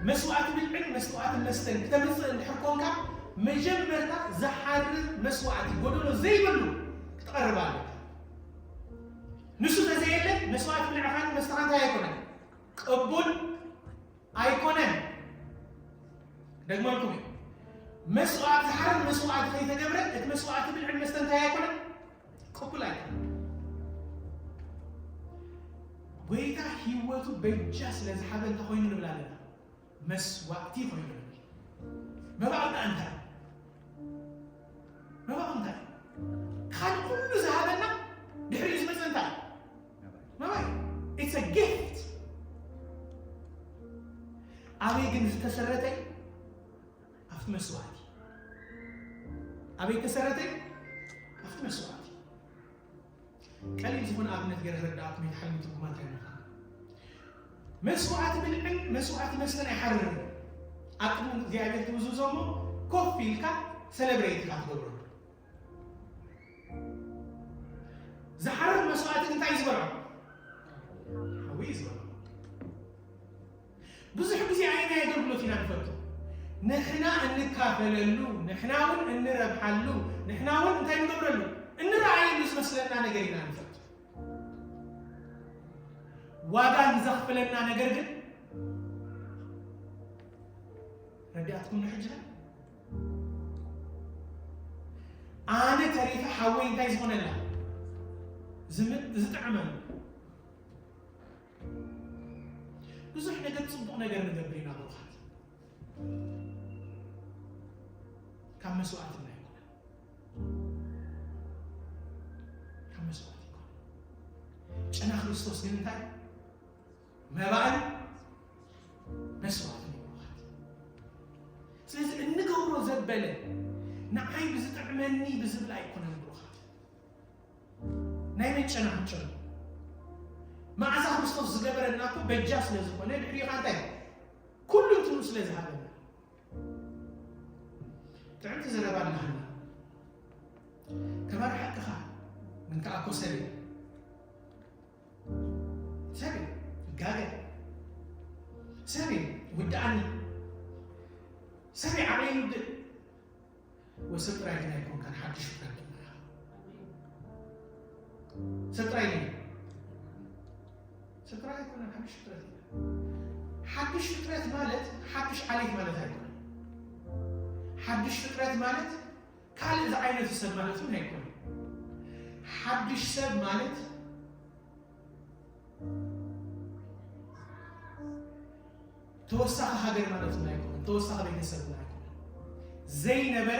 መስዋዕቲ ብልዕን መስዋዕቲ መስተን ክተምጽእ እንድሕር ኮንካ መጀመርታ ዝሓርር መስዋዕቲ ጎደሎ ዘይብሉ ክትቐርብ ኣለካ። ንሱ ተዘየለ መስዋዕቲ ብልዕኻን መስተኻን እንታይ ኣይኮነን? ቅቡል ኣይኮነን። ደግመልኩም እዩ። መስዋዕቲ ዝሓርር መስዋዕቲ ከይተገብረ እቲ መስዋዕቲ ብልዕን መስተ እንታይ ኣይኮነን? ቅቡል ኣይኮነን። ጎይታ ህይወቱ በጃ ስለ ዝሓበ እንታይ ኮይኑ ንብል ኣለና? መስዋዕቲ ኮይኑ ንብል። መባእና እንታይ? መባእ እንታይ? ካልእ ኩሉ ዝሃበና ድሕሪኡ ዝመጸ እንታይ? መባእ። It's a gift። ኣበይ ግን ዝተሰረተ እዩ? ኣብቲ መስዋዕቲ። ኣበይ ተሰረተ እዩ? ኣብቲ መስዋዕቲ። ቀሊል ዝኾነ ኣብነት ገይረ ክረዳእኩም እዩ፣ ትሓልሙ ትርጉማ እንታይ ምዃኑ። መስዋዕቲ ብልዕን መስዋዕቲ መስተን ኣይሓርርን። ኣብ ቅድሚ እግዚኣብሔር ትውዝዞ እሞ ኮፍ ኢልካ ሰለብሬት ኢኻ ትገብረሉ። ዝሓርር መስዋዕቲ እንታይ እዩ ዝበልዖ? ሓዊ እዩ ዝበልዖ። ብዙሕ ግዜ ኣየናይ ኣገልግሎት ኢና ንፈቱ? ንሕና እንካፈለሉ፣ ንሕና እውን እንረብሓሉ፣ ንሕና እውን እንታይ ንገብረሉ? እንረኣየሉ ዝመስለና ነገር ኢና ንፈቱ። ዋጋ ንዘኽፍለና ነገር ግን ረዲኣትኩም ንሕጂ ኣነ ተሪፈ ሓወይ እንታይ ዝኾነላ? ዝም-፣ ዝጥዕመሉ። ብዙሕ ነገር ጽቡቕ ነገር ንገብር ኢና ብሩኻት። ካብ መስዋዕትና ኣይኮነን። ካብ መስዋዕት ኣይኮነን። ጨና ክርስቶስ ግን እንታይ? መባእን መስዋዕትን እዩ ብሩኻት። ስለዚ እንገብሮ ዘበለ ንዓይ ብዝጥዕመኒ ብዝብል ኣይኮነን ብሩኻት። ናይ መን ጨና ክንጨኑ? መዓዛ ክርስቶስ ዝገበረና እኮ በጃ ስለ ዝኾነ ድሕሪኻ እንታይ? ኩሉ እንትኑ ስለ ዝሃበና። ጥዕምቲ ዘረባ ኣለሃና። ተባርሓቅኻ ግን ከኣ እኮ ሰብ እዩ። ሰብ እዩ። ይጋገ። ሰብ እዩ። ውድኣኒ። ሰብ እዩ። ዓብየ ይውድእ። ወሰብ ጥራይ ግን ኣይኮንካን፣ ሓድሽ ፍጥረት ድማ ኢኻ። ሰብ ጥራይ ግን፣ ሰብ ጥራይ ኣይኮነን፣ ሓድሽ ፍጥረት ኢና። ሓድሽ ፍጥረት ማለት ሓድሽ ዓሌት ማለት ኣይኮነን። ሓድሽ ፍጥረት ማለት ካልእ ዝዓይነቱ ሰብ ማለት እውን ኣይኮነን። ሓድሽ ሰብ ማለት ተወሳኺ ሃገር ማለት እውን ኣይኮነን፣ ተወሳኺ ቤተሰብ እውን ኣይኮነን። ዘይነበረ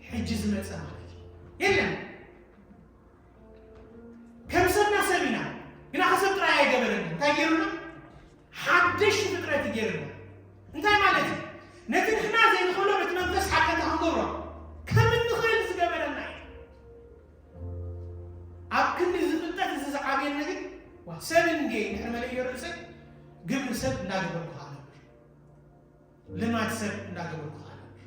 ሕጂ ዝመጸ ማለት እዩ። የለን። ከም ሰብና ሰብ ኢና፣ ግና ከሰብ ጥራይ ኣይገበረና። እንታይ ገይሩና? ሓድሽ ፍጥረት እዩ ገይሩና። እንታይ ማለት እዩ? ነቲ ንሕና ዘይንኽእሎ በቲ መንፈስ ሓቀኛ ክንገብሮ ከም እንኽእል ዝገበረና እዩ። ኣብ ክንዲ እዚ ፍልጠት እዚ ዝዓብየኒ ግን፣ ዋ፣ ሰብ እንድየ እንድሕር መለዮ ርእሰይ፣ ግብሪ ሰብ እንዳገበርኩ ከኣ ነብር። ልማድ ሰብ እንዳገበርኩ ከኣ ነብር።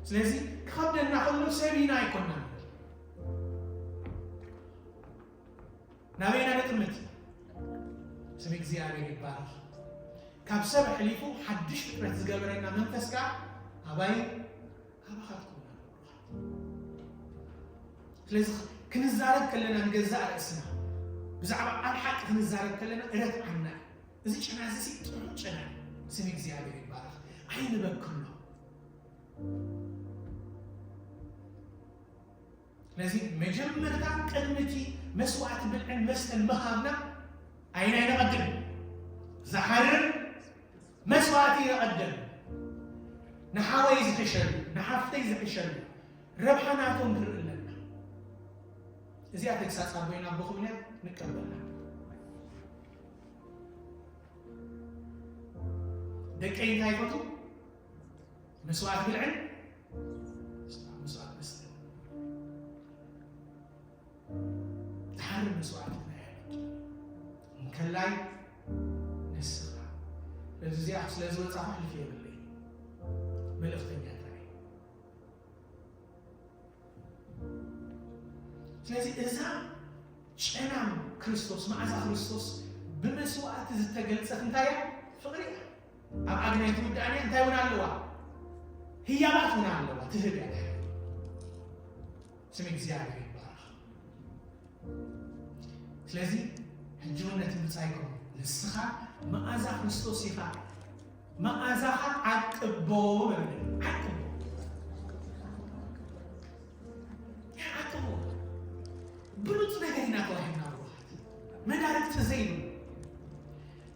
ስለዚ ክኸብደና ከሎ ሰብ ኢና ኣይኮናን። ናበይና ንጥምት? ስም እግዚኣብሔር ይባረኽ። ካብ ሰብ ኣሕሊፉ ሓድሽ ፍጥረት ዝገበረና መንፈስ ከኣ ኣባይ ኣባኻትኩም። ስለዚ ክንዛረብ ከለና ንገዛእ ርእስና፣ ብዛዕባ ቃል ሓቂ ክንዛረብ ከለና እረትዓና እዩ። እዚ ጨና እዚ ሲ ጥዑም ጨና እዩ። ስም እግዚኣብሔር ይባረኽ። ኣይንበክሎ። ስለዚ መጀመርታ ቅድሚ እቲ መስዋዕቲ ብልዕን መስተን ምሃብና ኣይናይ ነቐድም? ዝሓርር መስዋዕቲ ይቐድም። ንሓወይ ዝሕሸሉ፣ ንሓፍተይ ዝሕሸሉ ረብሓ ናቶም ንርኢ ኣለና። እዚኣ ተግሳጽ ኣቦይን ኣቦኹምን እያ፣ ንቀበላ። ደቀይ እንታይ ይፈቱ? መስዋዕቲ ብልዕን መስዋዕቲ መስተን። ድሓር መስዋዕቲ ናይ ሃይማኖት እንከላይ ንስኻ። ስለዚ እዚኣ ስለ ዝወጻ ክሕልፍ የብለይ። መልእኽተኛ ጥራይ። ስለዚ እዛ ጨናም ክርስቶስ፣ መዓዛ ክርስቶስ ብመስዋዕቲ ዝተገልጸት እንታይ እያ? ፍቕሪ እያ። ኣብ ኣግናይ ትውዳእን እያ። እንታይ እውን ኣለዋ? ህያባት እውን ኣለዋ። ትህብ እያ። ስም እግዚኣብሔር ይባረኽ። ስለዚ ሕጂ እውን ነቲ ምርጻ ይከውን። ንስኻ መዓዛ ክርስቶስ ኢኻ። መዓዛኻ ዓቅቦ በለ። ዓቅቦ። ዓቅቦ። ብሉጽ ነገር ኢና ተዋሂብና ብሩኻት። መዳርግቲ ዘይብሉ።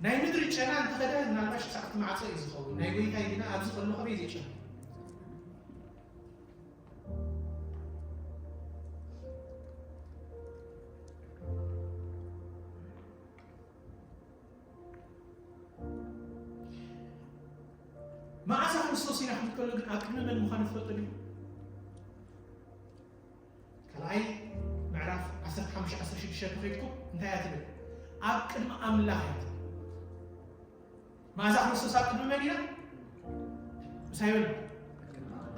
ናይ ምድሪ ጨና እንተኸደ ምናልባሽ ክሳዕ እቲ ማዕጾ እዩ ዝኸውን። ናይ ጎይታይ ግና ኣብዚ ከሎ ከመይ ዘይጨኑ? መዓዛ ክርስቶስ ኢና ክንብል ከሎ ግን ኣብ ቅድሚ መን ምዃኑ ትፈልጡ ድዩ? ካልኣይ ምዕራፍ ዓሰርተ ሓሙሽተ ዓሰርተ ሽዱሽተ ተኸይድኩም እንታይ እያ ትብል? ኣብ ቅድሚ ኣምላኽ እያ ትብል። መዓዛ ክርስቶስ ኣብ ቅድሚ መን ኢና? ምሳይ በሉ።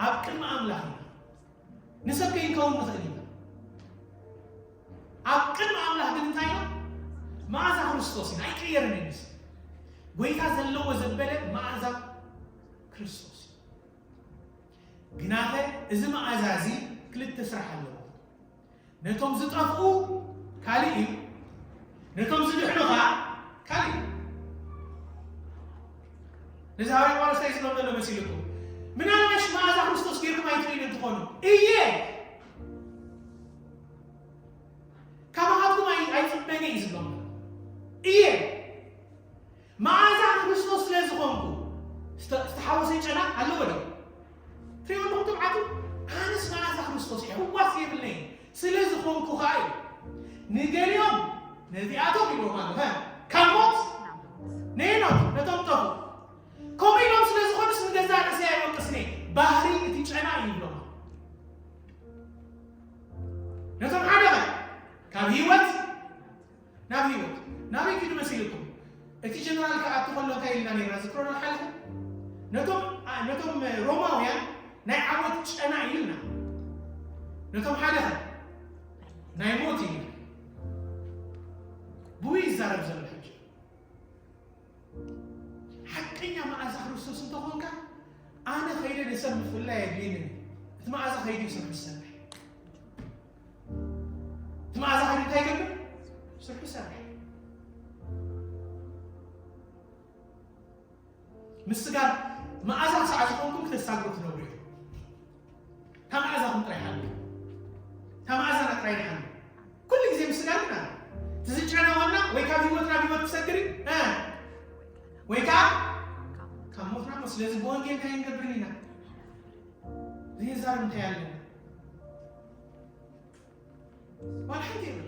ኣብ ቅድሚ ኣምላኽ ኢና። ንሰብ ከይንከውን ንኽእል ኢና። ኣብ ቅድሚ ኣምላኽ ግን እንታይ ኢና? መዓዛ ክርስቶስ ኢና። ኣይቅየርን እዩ ንሱ። ጎይታ ዘለዎ ዘበለ መዓዛ ክርስቶስ እዩ። ግናኸ እዚ መዓዛ እዚ ክልተ ስራሕ ኣለዎ። ነቶም ዝጠፍኡ ካልእ እዩ፣ ነቶም ዝድሕኑ ኸዓ ካልእ እዩ። ነዚ ሃዋርያ ጳውሎስ እንታይ ዝብሎም ዘሎ መሲልኩም? ምናልባሽ መዓዛ ክርስቶስ ጌርኩም ኣይትርእዩን እንትኾኑ፣ እየ፣ ካባኻትኩም ኣይ-፣ ኣይጽበን እየ እዩ ዝብሎም ዘሎ። እየ፣ መዓዛ ክርስቶስ ስለ ዝኾንኩ፣ ዝተ-፣ ዝተሓወሰ ጨና ኣለዎ ድዩ? ትሪኡ ኣለኹም ትብዓቱ? ኣነስ መዓዛ ክርስቶስ እየ፣ ህዋስ የብለይን። ስለ ዝኾንኩ ኸዓ እዩ። ንገሊኦም ነዚኣቶም ኢልዎም ኣሎ፣ ሀ፣ ካብ ሞት ንሄኖክ ነቶም ጠፉ። ከምኡ ኢሎም ስለ ዝኾኑስ ንገዛእ ርእሰይ ኣይወቅስን እየ። ባህሪ እቲ ጨና እዩ ይብሎም። ነቶም ሓደ ኸ ካብ ህይወት ናብ ህይወት ናበይ ኪዱ መሲልኩም? እቲ ጀነራል ክኣቱ ከሎ እንታይ ኢልና ነርና? ዝክሮና ሓልፈ ነቶም፣ አ፣ ነቶም ሮማውያን ናይ ዓወት ጨና ኢልና፣ ነቶም ሓደ ኸ ናይ ሞት ኢልና። ብኡ ይዛረብ ዘሎ ሕጂ። ሓቀኛ መዓዛ ክርስቶስ እንተኾንካ፣ ኣነ ኸይደ ንሰብ ምፍላይ የድልየንን። እቲ መዓዛ ኸይዱ ስርሑ ዝሰርሕ። እቲ መዓዛ ኸይዱ እንታይ ይገብር? ስርሑ ይሰርሕ። ምስጋር መኣዛ ክሳዕ ዝኾንኩም ክተሳግሩ ትነብሩ ኢኹም። እታ መኣዛኹም ጥራይ ሓሉ። እታ መኣዛና ጥራይ ንሓሉ። ኩሉ ግዜ ምስጋር ኢና። እቲ ዝጨነቐና ወይ ካብ ህይወት ናብ ህይወት ክሰግር እዩ፣ እ፣ ወይ ከዓ ካብ ሞት ናብ ሞት። ስለዚ ብወንጌል እንታይ ንገብር ኢና? ዘይዛረብ እንታይ ኣለና? ዋላ ሓንቲ የብሉ።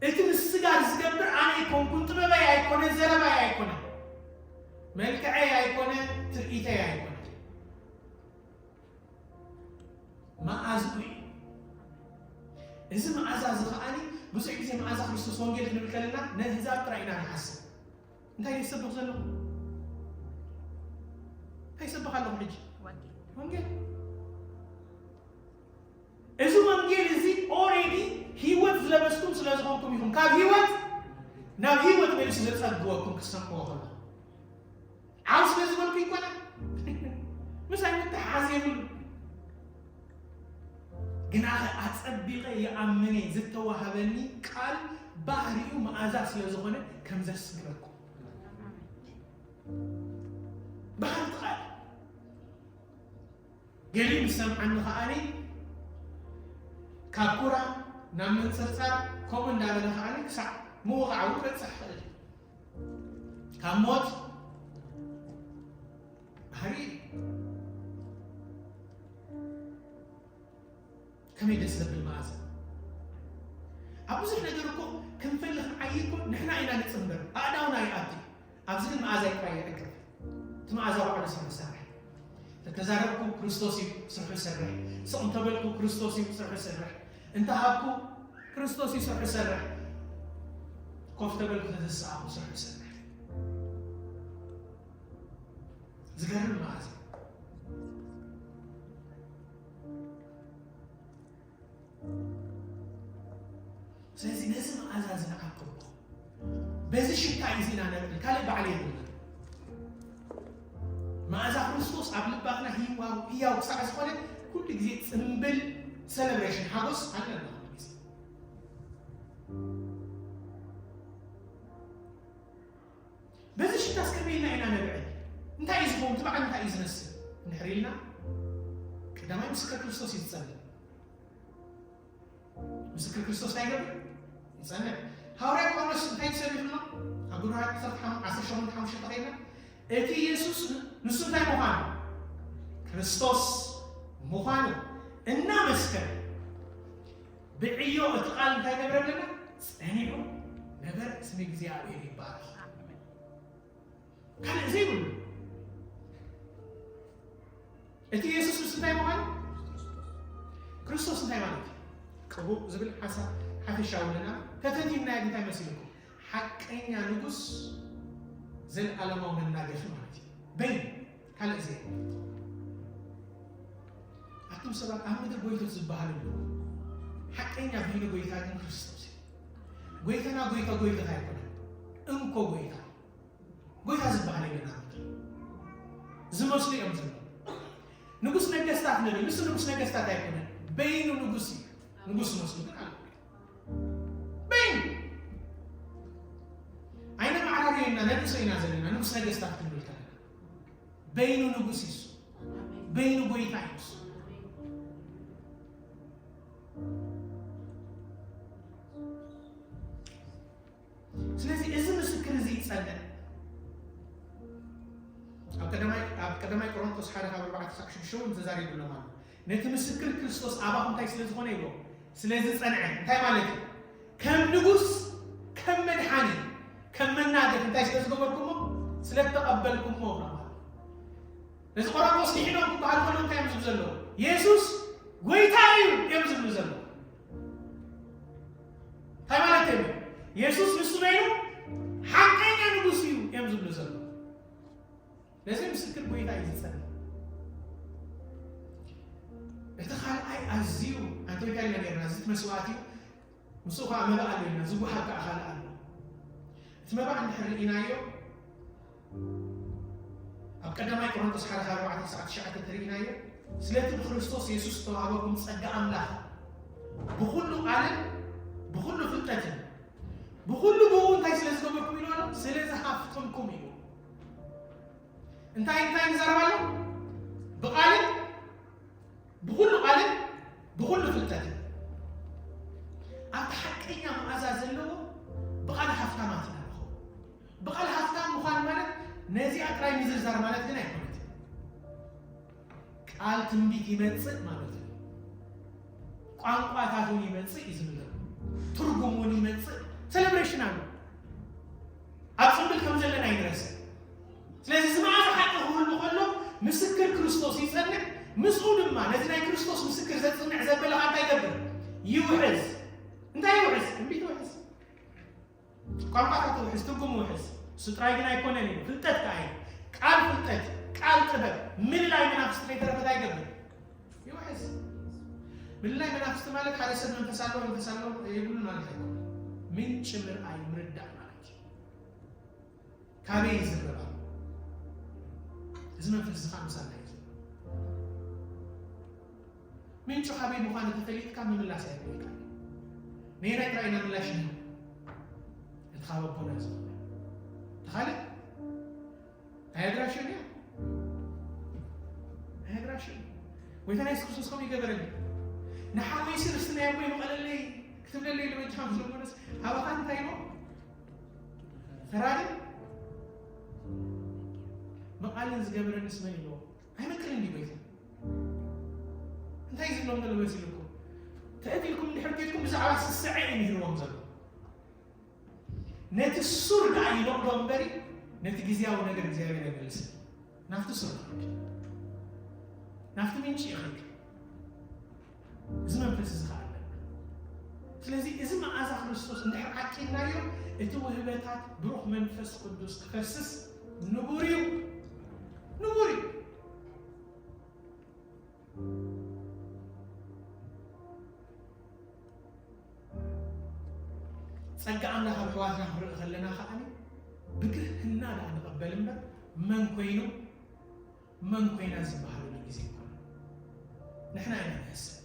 እቲ ምስጋር ዝገብር ኣነ ኣይኮንኩን፣ ጥበበይ ኣይኮነ፣ ዘረባይ ኣይኮነ፣ መልክዐይ ኣይኮነ፣ ትርኢተይ ኣይኮነ፣ መኣዝኡ እዩ። እዚ መኣዛ እዚ ከኣኒ ብዙሕ ግዜ መኣዛ ክርስቶስ ወንጌል ክንብል ከለና ነህዛብ ጥራይ ኢና ንሓስብ። እንታይ ይሰብኽ ዘለኹ? እንታይ ይሰብኽ ኣለኹ ሕጂ? ወንጌል። እዚ ወንጌል እዚ ኦሬዲ ህይወት ዝለበስኩም ስለ ዝኾንኩም ኢኹም። ካብ ህይወት ናብ ህይወት መሊሱ ዘጸግወኩም ክሰምዕዎ ከለኹ። ዓው ስለ ዝበልኩ ይኮነ። ምሳይ ምትሓዝ የብሉ። ግናኸ ኣጸቢቐ ይኣምነ ዝተዋሃበኒ ቃል ባህሪኡ መኣዛ ስለ ዝኾነ ከም ዘስግረኩም። ባህሪ ቃል። ገሊኡ ምስ ሰምዓኒ ከኣኒ ካብ ኩራ ናብ ምንጽርጻር ከምኡ እንዳበለ ከኣኒ ክሳዕ ምውቓዕ እውን ክበጽሕ ይኽእል እዩ። ካብ ሞት ባህሪ እዩ። ከመይ ደስ ዘብል መኣዛ። ኣብ ብዙሕ ነገር እኮ ክንፈሊ ክንዓይ እኮ ንሕና ኢና ንጽንበር፣ ኣእዳውና ይኣቲ። ኣብዚ ግን መኣዛ ጥራይ ይዕግብ። እቲ መኣዛ ባዕሉ ስርሑ ይሰርሕ። ተተዛረብኩ ክርስቶስ እዩ ስርሑ ይሰርሕ። ስቕ እንተበልኩ ክርስቶስ እዩ ስርሑ ይሰርሕ። እንተሃብኩ ክርስቶስ እዩ ስርሑ ይሰርሕ። ኮፍ ተበልኩ ተተሰኣኹ ስርሑ ይሰርሕ። ዝገርም መኣዛ። ስለዚ ነዚ መኣዛ እዚ ንዓቅቦ። በዚ ሽታ እዩ ዚና ነብል ካልእ ባዕሊ የብልና። መኣዛ ክርስቶስ ኣብ ልባትና ህያው ህያው ክሳዕ ዝኾነ ኩሉ ግዜ ጽምብል ሰለብሬሽን ሓጎስ ኣለና። በዚ ሽታስ ከመይ ኢልና ኢና ነብዕል? እንታይ እዩ ዝኸውን? እቲ በዓል እንታይ እዩ ዝመስል? እንድሕር ኢልና ቀዳማይ ምስክር ክርስቶስ እዩ ዝጸልእ። ምስክር ክርስቶስ እንታይ ይገብር? ይጸንዕ። ሃዋርያ ጳውሎስ እንታይ ተሰሚዑ ኣሎ? ኣብ ግብረ ሃዋርያት ዓሰርተ ሸሞንተ ሓሙሽተ ተኸይና እቲ ኢየሱስ ንሱ እንታይ ምዃኑ? ክርስቶስ ምዃኑ እናመስከረ ብዕዮ እቲ ቃል እንታይ ገብረ ኣለና? ጸኒዑ ነበረ። ስም እግዚኣብሔር ይባረኽ። ካልእ ዘይብሉ። እቲ ኢየሱስ ምስ እንታይ ምዃኑ? ክርስቶስ እንታይ ማለት እዩ? ቅቡእ ዝብል ሓሳብ ሓፈሻዊ ኣለና። ተተንቲንናዮ እንታይ መሲልኩም? ሓቀኛ ንጉስ፣ ዘለኣለማዊ መናገፊ ማለት እዩ። በይኑ ካልእ ዘይብሉ። ኣቱም ሰባት ኣብ ምድሪ ጎይቶት ዝበሃሉ ኣለዉ። ሓቀኛ በይኑ ጎይታ ግን ክርስቶስ እዩ። ጎይታና ጎይታ ጎይቶት ኣይኮነን። እንኮ ጎይታ። ጎይታ ዝበሃል የለን ኣብ ምድሪ። ዝመስሉ እዮም ዘለዉ። ንጉስ ነገስታት ንብል፣ ንሱ ንጉስ ነገስታት ኣይኮነን። በይኑ ንጉስ እዩ። ንጉስ ዝመስሉ ግን ኣለዉ። በይኑ። ኣይነመዓራርዮ ኢና፣ ነንእሶ ኢና ዘለና፣ ንጉስ ነገስታት ክንብል ከለና። በይኑ ንጉስ እዩ እሱ። በይኑ ጎይታ እዩ እሱ። ስለዚ እዚ ምስክር እዚ ይጸንዕ። ኣብ ቀዳማይ፣ ኣብ ቀዳማይ ቆሮንቶስ ሓደ ካብ ኣርባዕተ ክሳብ ሽዱሽተ እውን ተዛሪብሎም ኣሎ። ነቲ ምስክር ክርስቶስ ኣባኹም እንታይ ስለ ዝኾነ ይብሎ? ስለ ዝጸንዐ። እንታይ ማለት እዩ? ከም ንጉስ፣ ከም መድሓኒ፣ ከም መናገፍ እንታይ ስለ ዝገበርኩሞ? ስለ እተቐበልኩሞ ማለት እዩ። እዚ ቆሮንቶስ ድሒኖም ክበሃል ከሎ እንታይ እዮም ዝብሉ ዘለዉ? የሱስ ጎይታ እዩ እዮም ዝብሉ ዘለዉ። እንታይ ማለት እዩ? የሱስ ንሱ በይኑ ሓቀኛ ንጉስ እዩ እዮም ዝብሉ ዘለዉ። ነዚ ምስክር ጎይታ እዩ ዝጸንዕ። እቲ ካልኣይ ኣዝዩ ኣንቶይታ ኢልና ነርና፣ እዚ መስዋእቲ እዩ። ምስኡ ኸዓ መባእ ኣሎ ኢልና፣ ዝወሃብ ከኣ ካልእ ኣሎ። እቲ መባእ እንድሕር ርኢናዮ፣ ኣብ ቀዳማይ ቆሮንቶስ ሓደ ካብ ኣርባዕተ ክሳዕ ትሽዓተ እንተርኢናዮ፣ ስለቲ ብክርስቶስ የሱስ ዝተዋህበኩም ጸጋ ኣምላኽ፣ ብኹሉ ቃልን ብኹሉ ፍልጠትን ብኹሉ ብኡ እንታይ ስለ ዝገበርኩም ኢሉ ኣሎ? ስለ ዝሃፍተምኩም ኢሉ። እንታይ እንታይ ንዛረብ ኣሎ? ብቓልን ብኹሉ ቓልን ብኹሉ ፍልጠትን ኣብቲ ሓቀኛ መኣዛ ዘለዎ ብቓል ሃፍታማት ኢና ንኸውን። ብቓል ሃፍታም ምዃን ማለት ነዚኣ ጥራይ ምዝርዛር ማለት ግን ኣይኮነትን። ቃል ትንቢት ይመጽእ ማለት እዩ። ቋንቋታት እውን ይመጽእ እዩ ዝብል ዘሎ። ትርጉም እውን ይመጽእ። ሴሌብሬሽን ኣሎ። ኣብ ጽምብል ከም ዘለና ይድረስ። ስለዚ እዚ መዓዛ ሓቂ ክህሉ ከሎ ምስክር ክርስቶስ ይጸንዕ፣ ምስኡ ድማ ነዚ ናይ ክርስቶስ ምስክር ዘጽንዕ ዘበለ እንታይ ይገብር? ይውሕዝ። እንታይ ይውሕዝ? ትንቢት ይውሕዝ። ቋንቋታት ውሕዝ፣ ትርጉም ውሕዝ። እሱ ጥራይ ግን ኣይኮነን እዩ። ፍልጠት ከኣ እዩ። ቃል ፍልጠት፣ ቃል ጥበብ፣ ምልላይ መናፍስቲ ከይተረፈ እንታይ ይገብር? ይውሕዝ። ምልላይ መናፍስቲ ማለት ሓደ ሰብ መንፈስ ኣለዎ መንፈስ ኣለዎ የብሉን ማለት ኣይኮነን። ምንጪ ምርኣይ ምርዳእ ማለት እዩ። ካበይ ይዝረብ ኣሎ? እዚ መንፈስ እዚ ከዓ ምሳና እዩ ዘሎ። ምንጩ ካበይ ምዃኑ ተፈሊጥካ ምምላስ ኣየድልየካን። ነየናይ ጥራይ ኢና ምላሽ ንህብ? እቲ ካብ ኣቦና ዝኾነ። እቲ ካልእ ናይ ኣድራሽን እያ። ናይ ኣድራሽን። ጎይታና የሱስ ክርስቶስ ከምኡ ይገበረኒ። ንሓወይሲ ርስቲ ናይ ኣቦይ ምቐለለይ ክትብለለይ ኢሉ በጃኻ ምስ ለመነስ፣ ኣባኻ እንታይ ኢልዎ? ፈራድን መቓልን ዝገበረንስ መን ኢልዎ? ኣይመቅልን ድዩ ጎይታ? እንታይ እዩ ዝብሎም ዘሎ መሲልኩም? ትእት ኢልኩም እንድሕር ኬድኩም ብዛዕባ ስስዐ እዩ ምህርዎም ዘሎ። ነቲ ሱር ደኣ ይነቕሎ እምበሪ ነቲ ግዝያዊ ነገር እግዚኣብሔር ኣይመልስን። ናብቲ ሱር ይኸይድ። ናብቲ ምንጪ ይኸይድ። እዚ መንፈስ እዚ ኸኣ ኣለና። ስለዚ እዚ መኣዛ ክርስቶስ እንድሕር ዓቂብናዮ እቲ ውህበታት ብሩኽ መንፈስ ቅዱስ ክፈስስ ንቡር እዩ። ንቡር እዩ። ጸጋ ኣምላኽ ኣብ ኣሕዋትና ክንርኢ ከለና ከኣ ብትህትና ደኣ ንቐበል እምበር መን ኮይኑ መን ኮይና ዝበሃለሉ ግዜ ኣይኮነን። ንሕና ኢና ንሕሰብ።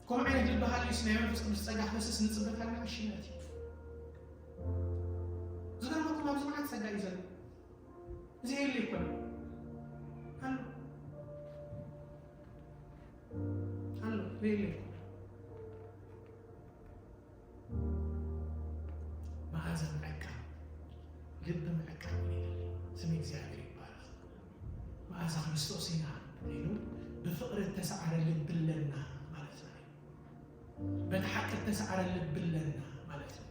ከምኡ ዓይነት ልቢ ሃልዩስ ናይ መንፈስ ቅዱስ ጸጋ ክፈስስ ንጽበት ኣለና። እሺ፣ ነቲ ዝገርመኩም ኣብዚ መዓት ጸጋ እዩ ዘሎ። እዚ የለ ኣይኮነን። ኣሎ። ኣሎ። የለ ኣይኮነን። መኣዛ ምዕቃብ፣ ልቢ ምዕቃብ ይደሊ። ስም እግዚኣብሔር ይባረኽ። መኣዛ ክርስቶስ ኢና ኢሉ ብፍቕሪ እተሰዓረ ልቢ ኣለና ማለት እዩ። በቲ ሓቂ እተሰዓረ ልቢ ኣለና ማለት እዩ።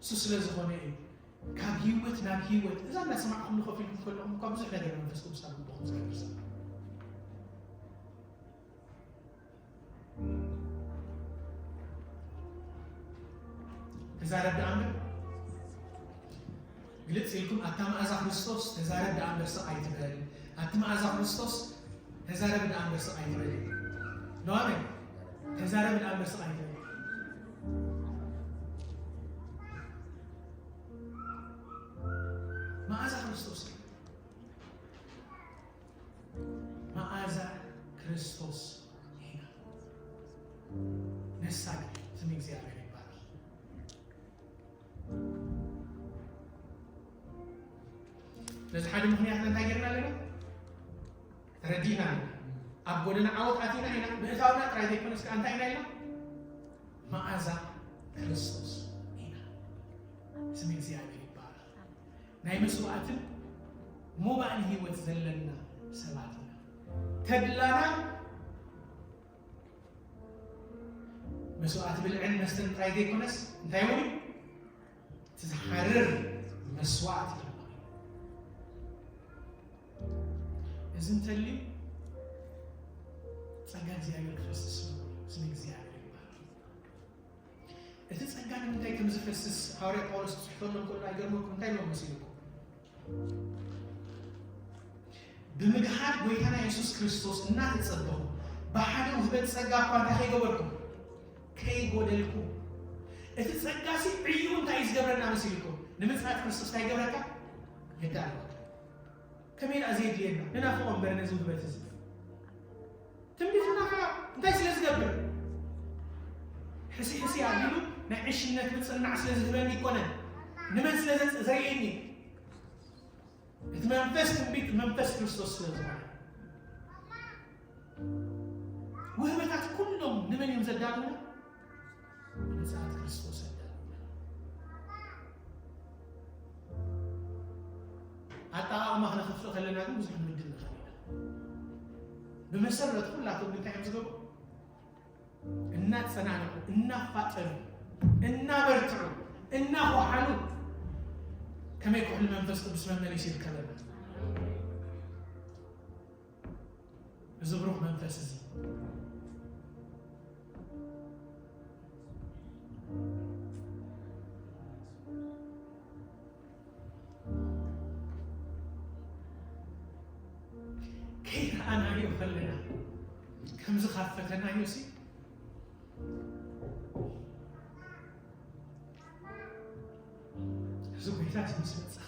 እሱ ስለ ዝኾነ እዩ ካብ ህይወት ናብ ህይወት። እዛ እናሰማዕኩም ንኸፍ ኢልኩም ከለኹም እኳ ብዙሕ ነገር መንፈስ ቅዱስ ኣብ ልብኹም ዝገብር ዘሎ። ተዛረብ ደኣ እምበር ግልጽ ኢልኩም ኣታ መኣዛ ክርስቶስ ተዛረብ ደኣ እምበር ስቕ ኣይትበል። ኣቲ መኣዛ ክርስቶስ ተዛረብ ደኣ እምበር ስቕ ኣይትበል። ኖ ኣሜን። ተዛረብ ደኣ እምበር ስቕ ኣይትበል። መኣዛ ክርስቶስ መኣዛ ክርስቶስ ኢና። ነሳግ ስም እግዚኣብሔር ይባረኽ። ነዚ ሓደ ምኽንያት እንታይ ጌርና ኣለና? ተረዲእና ኣለና። ኣብ ጎደና ዓወት ኣቲና ኢና። ምእታውና ጥራይ ዘይኮነስ ከኣ እንታይ ኢና ኢልና? መኣዛ ክርስቶስ ኢና። ስም እግዚኣብሔር ይባረኽ። ናይ መስዋዕትን ሞባእል ህይወት ዘለና ሰባት ኢና። ተድላና መስዋዕቲ ብልዕን መስተን ጥራይ ዘይኮነስ እንታይ እውን እቲ ዝሓርር መስዋዕቲ ድማ እዩ። እዚ እንተልዩ ጸጋ እግዚኣብሔር ክፈስስ ንብሎ። ስም እግዚኣብሔር ይባረኽ። እቲ ጸጋ ንምንታይ ከም ዝፈስስ ሃዋርያ ጳውሎስ ክጽሕፈሎም ከሎ ኣይገርመኩም? እንታይ ኢሎም መሲልኩም? ብምግሃድ ጎይታና የሱስ ክርስቶስ እናተጸበኹ ብሓደ ውህበት ጸጋ እኳ እንታይ ከይገበርኩም? ከይጎደልኩም። እቲ ጸጋሲ ዕዩ እንታይ እዩ ዝገብረና መሲልኩም? ንምጽኣት ክርስቶስ እንታይ ይገብረካ? የዳልወካ። ከመይ ደኣ ዘየድልየና ንናፍቖ እምበር ነዚ ውህበት እዚ። ትንቢትና ከኣ እንታይ ስለ ዝገብር? ሕሲ ሕሲ ኣቢሉ ናይ ዕሽነት ምጽንናዕ ስለ ዝህበኒ ኣይኮነን። ንመን ስለ ዘጽ-፣ ዘርእየኒ? እቲ መንፈስ ትንቢት መንፈስ ክርስቶስ ስለ ዝኾነ። ውህበታት ኩሎም ንመን እዮም ዘዳልውና? ንምጽኣት ክርስቶስ ኣዳልውና። ኣጠቓቕማ ክነኽፍእ ከለና ግን ብዙሕ ንብድል ንኽእል ኢና። ብመሰረት ኩላቶም ግን እንታይ እዮም ዝገብሩ? እናጸናንዑ፣ እናፋጠኑ፣ እናበርትዑ፣ እናኾሓሉ ከመይ ኩሕሊ መንፈስ ቅዱስ መመሊሱ ይርከበና። እዚ ብሩኽ መንፈስ እዚ ከይረኣናዮ ከለና ከምዚ ካብ ፈተናዮ ሲ እዚ ጎይታ እዚ ምስ መጻኻ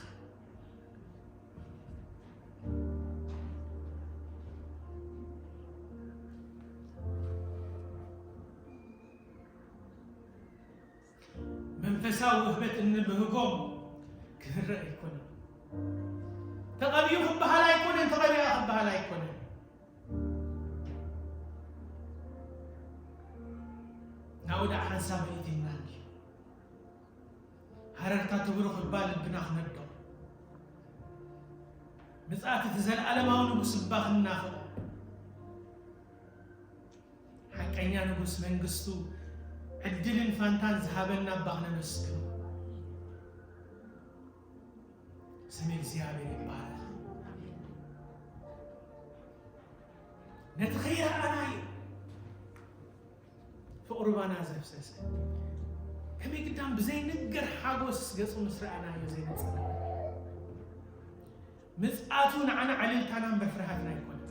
መንፈሳዊ ውህበት እንብህጎም ክህረእ ኣይኮነን። ተቐቢኡ ክበሃል ኣይኮነን፣ ተቐቢኣ ክበሃል ኣይኮነን። ናብኡ ደኣ ሓንሳብ ኣእቲና እንድዩ። ሃረርታ ትብርኽ እባ ልብና ክነዶ። ምጽኣት እቲ ዘለኣለማዊ ንጉስ እባ ክናፍቖ። ሓቀኛ ንጉስ መንግስቱ ዕድልን ፋንታን ዝሃበና እባ ክነመስግኖ። ስም እግዚኣብሔር ይባረኽ። ነቲ ከይረኣናዮ ፍቕሩ ባና ዘፍሰሰ፣ ከመይ ግዳም ብዘይንገር ሓጎስ ገጹ ምስ ረኣናዮ ዘይንጽላእ። ምጽኣቱ ንዓና ዕልልታና እምበር ፍርሃትና ኣይኮነን።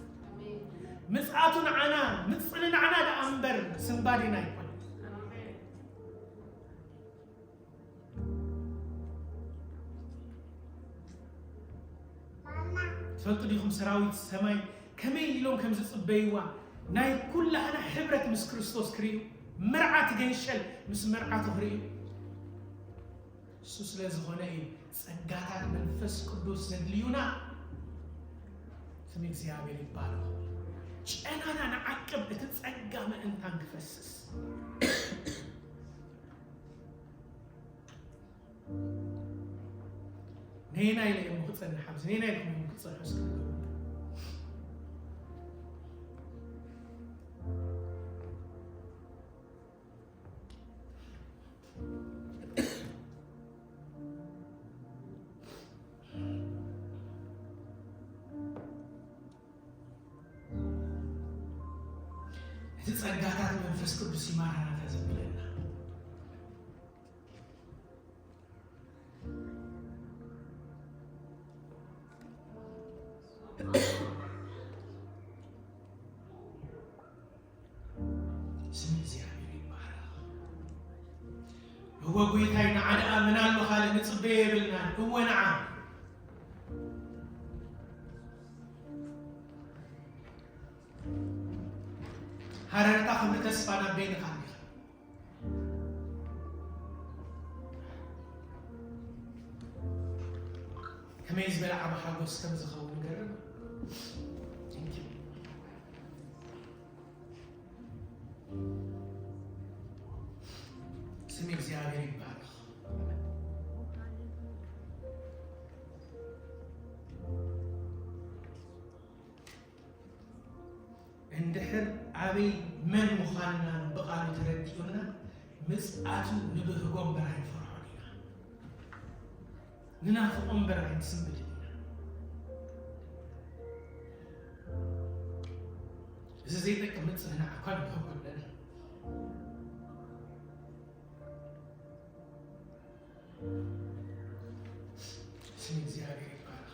ምጽኣቱ ንዓና ምጽንናዕና ደኣ እምበር ስንባዴና ኣይኮነን። ትፈልጡ ዲኹም ሰራዊት ሰማይ ከመይ ኢሎም ከም ዝጽበይዋ፣ ናይ ኩላህና ሕብረት ምስ ክርስቶስ ክርእዩ፣ መርዓት ገንሸል ምስ መርዓቱ ክርእዩ። እሱ ስለ ዝኾነ እዩ ጸጋታት መንፈስ ቅዱስ ዘድልዩና። ስም እግዚኣብሔር ይባረኽ። ጨናና ንዓቅብ፣ እቲ ጸጋ ምእንታን ክፈስስ። ነየናይ ኢለ እሞ ክጸንሕ፣ ኣብዚ ነየናይ ኢልኩም እሞ ክትጸንሑ እስኪ ንገሩኒ። እቲ ጸጋታት መንፈስ ቅዱስ ይማራናታ ዘብለና። ስም እግዚኣብሔር ይባረኽ። እወ ጎይታይ፣ ንዓ ደኣ መን ኣሎ ካልእ ንጽበዮ የብልናን። እወ ንዓ። ሃረርታ ክብሪ ተስፋ ናብ በይንኻ እንዲኻ። ከመይ ዝበለ ዓቢ ሓጎስ ከም ዝኸውን ገርም። Thank you። ስም እግዚኣብሔር ይባረኽ። እንድሕር ኣበይ መን ምዃንና ብቓሉ ተረዲኡና፣ ምጽኣቱ ንብህጎ እምበር ኣይንፈርሖን ኢና። ንናፍቖ እምበር ኣይንስንብድን ኢና። እዚ ዘይጠቅም ምጽንናዕ እኳ ንብህጎ ኣለና። ስም እግዚኣብሔር ይባረኽ።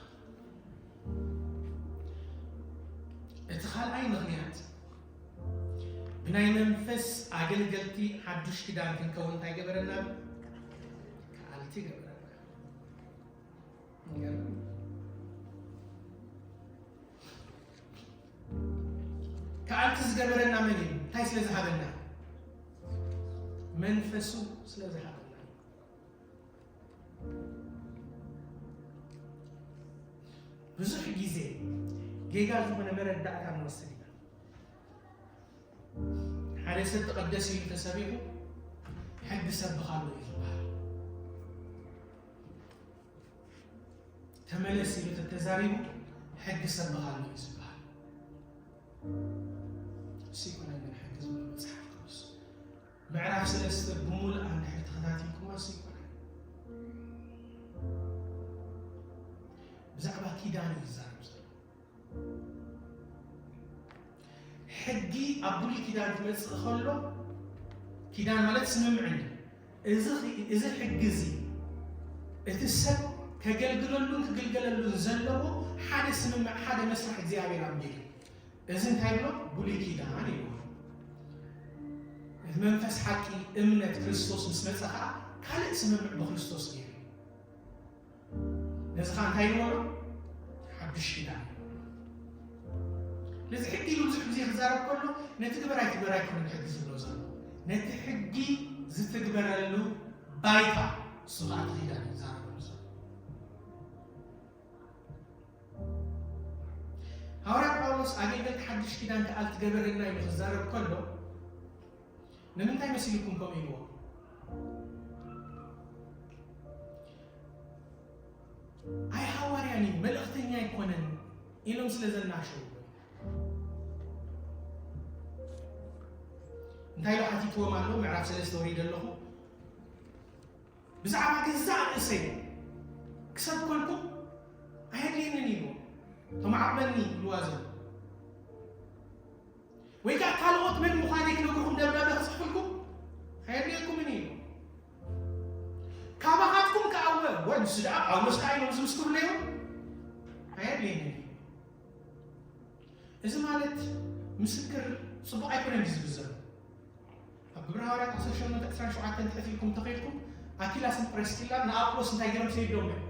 እቲ ካልኣይ ምኽንያት፣ ብናይ መንፈስ ኣገልገልቲ ሓዱሽ ኪዳን ክንከውን እንታይ ገበረና? ከኣልቲ ገበረና። ይገርም። ከኣልቲ ዝገበረና መን እዩ? እንታይ ስለ ዝሃበና? መንፈሱ ስለ ዝሃበና። ብዙሕ ግዜ ጌጋ ዝኾነ መረዳእታ ንወስድ ኢና። ሓደ ሰብ ተቐደስ ኢሉ ተሰቢኹ ሕጊ ሰብኽ ኣሎ እዩ ዝበሃል። ተመለስ ኢሉ ተተዛሪቡ ሕጊ ሰብኽ ኣሎ እዩ ዝበሃል። እሱ ይኮነ ግን ሕጊ ዝብሎ መጽሓፍ ቅዱስ ምዕራፍ ሰለስተ ብምሉእ እንድሕር ተኸታቲልኩማ እሱ ይኮነ ብዛዕባ ኪዳን እዩ ዝዛረብ ዘሎ። ሕጊ ኣብ ብሉይ ኪዳን ክመጽእ ከሎ ኪዳን ማለት ስምምዕን እዩ። እዚ ኺ- እዚ ሕጊ እዚ እቲ ሰብ ከገልግለሉን ክግልገለሉን ዘለዎ ሓደ ስምምዕ ሓደ መስርሕ እግዚኣብሔር ኣንቢሩ። እዚ እንታይ ብሎ ብሉይ ኪዳን ይብሎ። እቲ መንፈስ ሓቂ እምነት ክርስቶስ ምስ መጸ ከዓ ካልእ ስምምዕ ብክርስቶስ ገይሩ። ነዚ ኸዓ እንታይ ንበሎ? ሓዱሽ ኪዳን። ነዚ ሕጊ ኢሉ ብዙሕ ግዜ ክዛረብ ከሎ ነቲ ግበር ኣይትግበር ኣይኮነን ሕጊ ዝብሎ ዘሎ። ነቲ ሕጊ ዝትግበረሉ ባይታ እሱ ኸዓ እቲ ኪዳን እዩ ዝዛረበሉ ዘሎ። ሃዋርያ ጳውሎስ ኣገልገልቲ ሓድሽ ኪዳን ከኣ ትገበረልና ኢሉ ክዛረብ ከሎ ንምንታይ መሲልኩም ከምኡ ኢልዎ? ኣይ ሃዋርያን እዩ መልእኽተኛ ኣይኮነን ኢሎም ስለ ዘናሸው እንታይ ኢሉ ሓቲትዎም ኣሎ? ምዕራፍ ሰለስተ ወሪደ ኣለኹ። ብዛዕባ ገዛእ ርእሰይ ክሰብከልኩም ኣየድልየንን ኢልዎ። ተማዓበኒ ኢልዋ ዘሎ ወይ ከዓ ካልኦት መን ምዃነይ ክነግርኩም ደብዳቤ ክፅሕፍልኩም ኣየድልየኩምን እዩ። ካባኻትኩም ከኣ እወ፣ እወ፣ ንሱ ደኣ ጳውሎስ ከኣ ኢሎም ዝምስክሩ ነይሮም። ኣየድልየንን እዩ። እዚ ማለት ምስክር ፅቡቕ ኣይኮነን እዩ ዝብል ዘሎ። ኣብ ግብረ ሃዋርያት ዓሰርተ ሸሞንተ ዕስራን ሸውዓተን ትሕት ኢልኩም እንተኸይድኩም ኣኪላስን ፕሪስኪላን ንኣጵሎስ እንታይ ገይሮም ሰይዶም እዮም?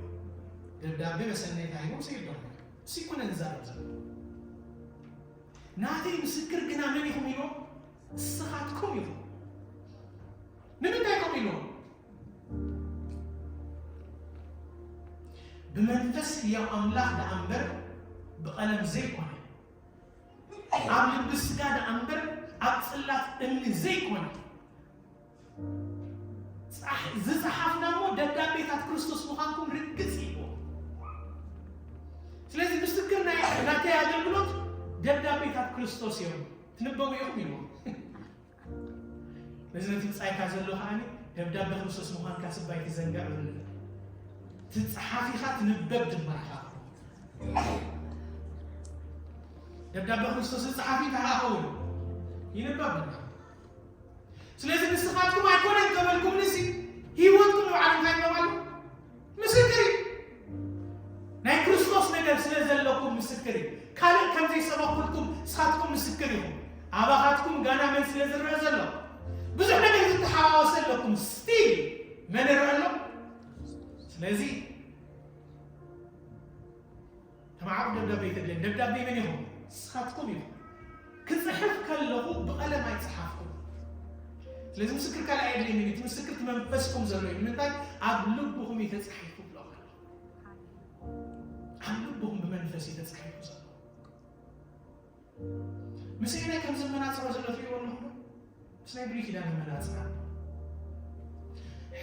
ደብዳቤ መሰነይታ ሂቦም ሰይዶም እዮም። እሱ ይኮነን ዝዛረብ ዘሎ። ናተይ ምስክር ግና መን ኢኹም ኢልዎም? ንስኻትኩም ኢኹም። ንምንታይ ከምኡ ኢልዎም? ብመንፈስ ህያው ኣምላኽ ደኣ እምበር ብቐለም ዘይኮነ፣ ኣብ ልቢ ስጋ ደኣ እምበር ኣብ ጽላት እምኒ ዘይኮነ፣ ጻሕ- ዝጸሓፍና እሞ ደብዳቤታት ክርስቶስ ምዃንኩም ርግጽ ኢልዎ። ስለዚ ምስክር ናይ ናተይ ኣገልግሎት ደብዳቤታት ክርስቶስ እዮም። ትንበቡ ኢኹም ኢልዎ። ነዚ ነቲ ብጻይካ ዘሎ ከኣ ደብዳቤ ክርስቶስ ምዃንካ ስባይ ትዘንግዕ ብሉ። ትጸሓፍ ኢኻ፣ ትንበብ ድማ ኢኻ። ደብዳቤ ክርስቶስ ዝጸሓፍ ኢኻ ኸውን ይንበብ ድማ። ስለዚ ንስኻትኩም ኣይኮነን ተበልኩም ንሲ ህይወትኩም ንባዕሉ እንታይ ይገባሉ? ምስክር እዩ። ናይ ክርስቶስ ነገር ስለ ዘለኩም ምስክር እዩ። ካልእ ከም ዘይሰበኩልኩም ንስኻትኩም ምስክር ኢኹም። ኣባኻትኩም ጋና መን ስለ ዝረአ ዘሎ ብዙሕ ነገር ዝተሓዋወሰ ኣለኩም። ስቲል መን ይረአ ኣሎ? ስለዚ ተማዓሩ ደብዳቤ ኣይተድልየን። ደብዳቤ መን ኢኹም? ንስኻትኩም ኢኹም። ክጽሕፍ ከለኹ ብቐለም ኣይጸሓፍኩም። ስለዚ ምስክር ካልእ ኣየድልየንን እዩ። እቲ ምስክር እቲ መንፈስኩም ዘሎ እዩ። ንምንታይ? ኣብ ልብኹም እዩ ተጻሒፉ ብሎ ኣሎ። ኣብ ልብኹም ብመንፈስ እዩ ተጻሒፉ ዘሎ። ምስ ኣየናይ ከም ዘመናጽሮ ዘሎ ትሪእዎ ኣለኹም ዶ? ምስ ናይ ብሉይ ኪዳን ዘመናጽራ።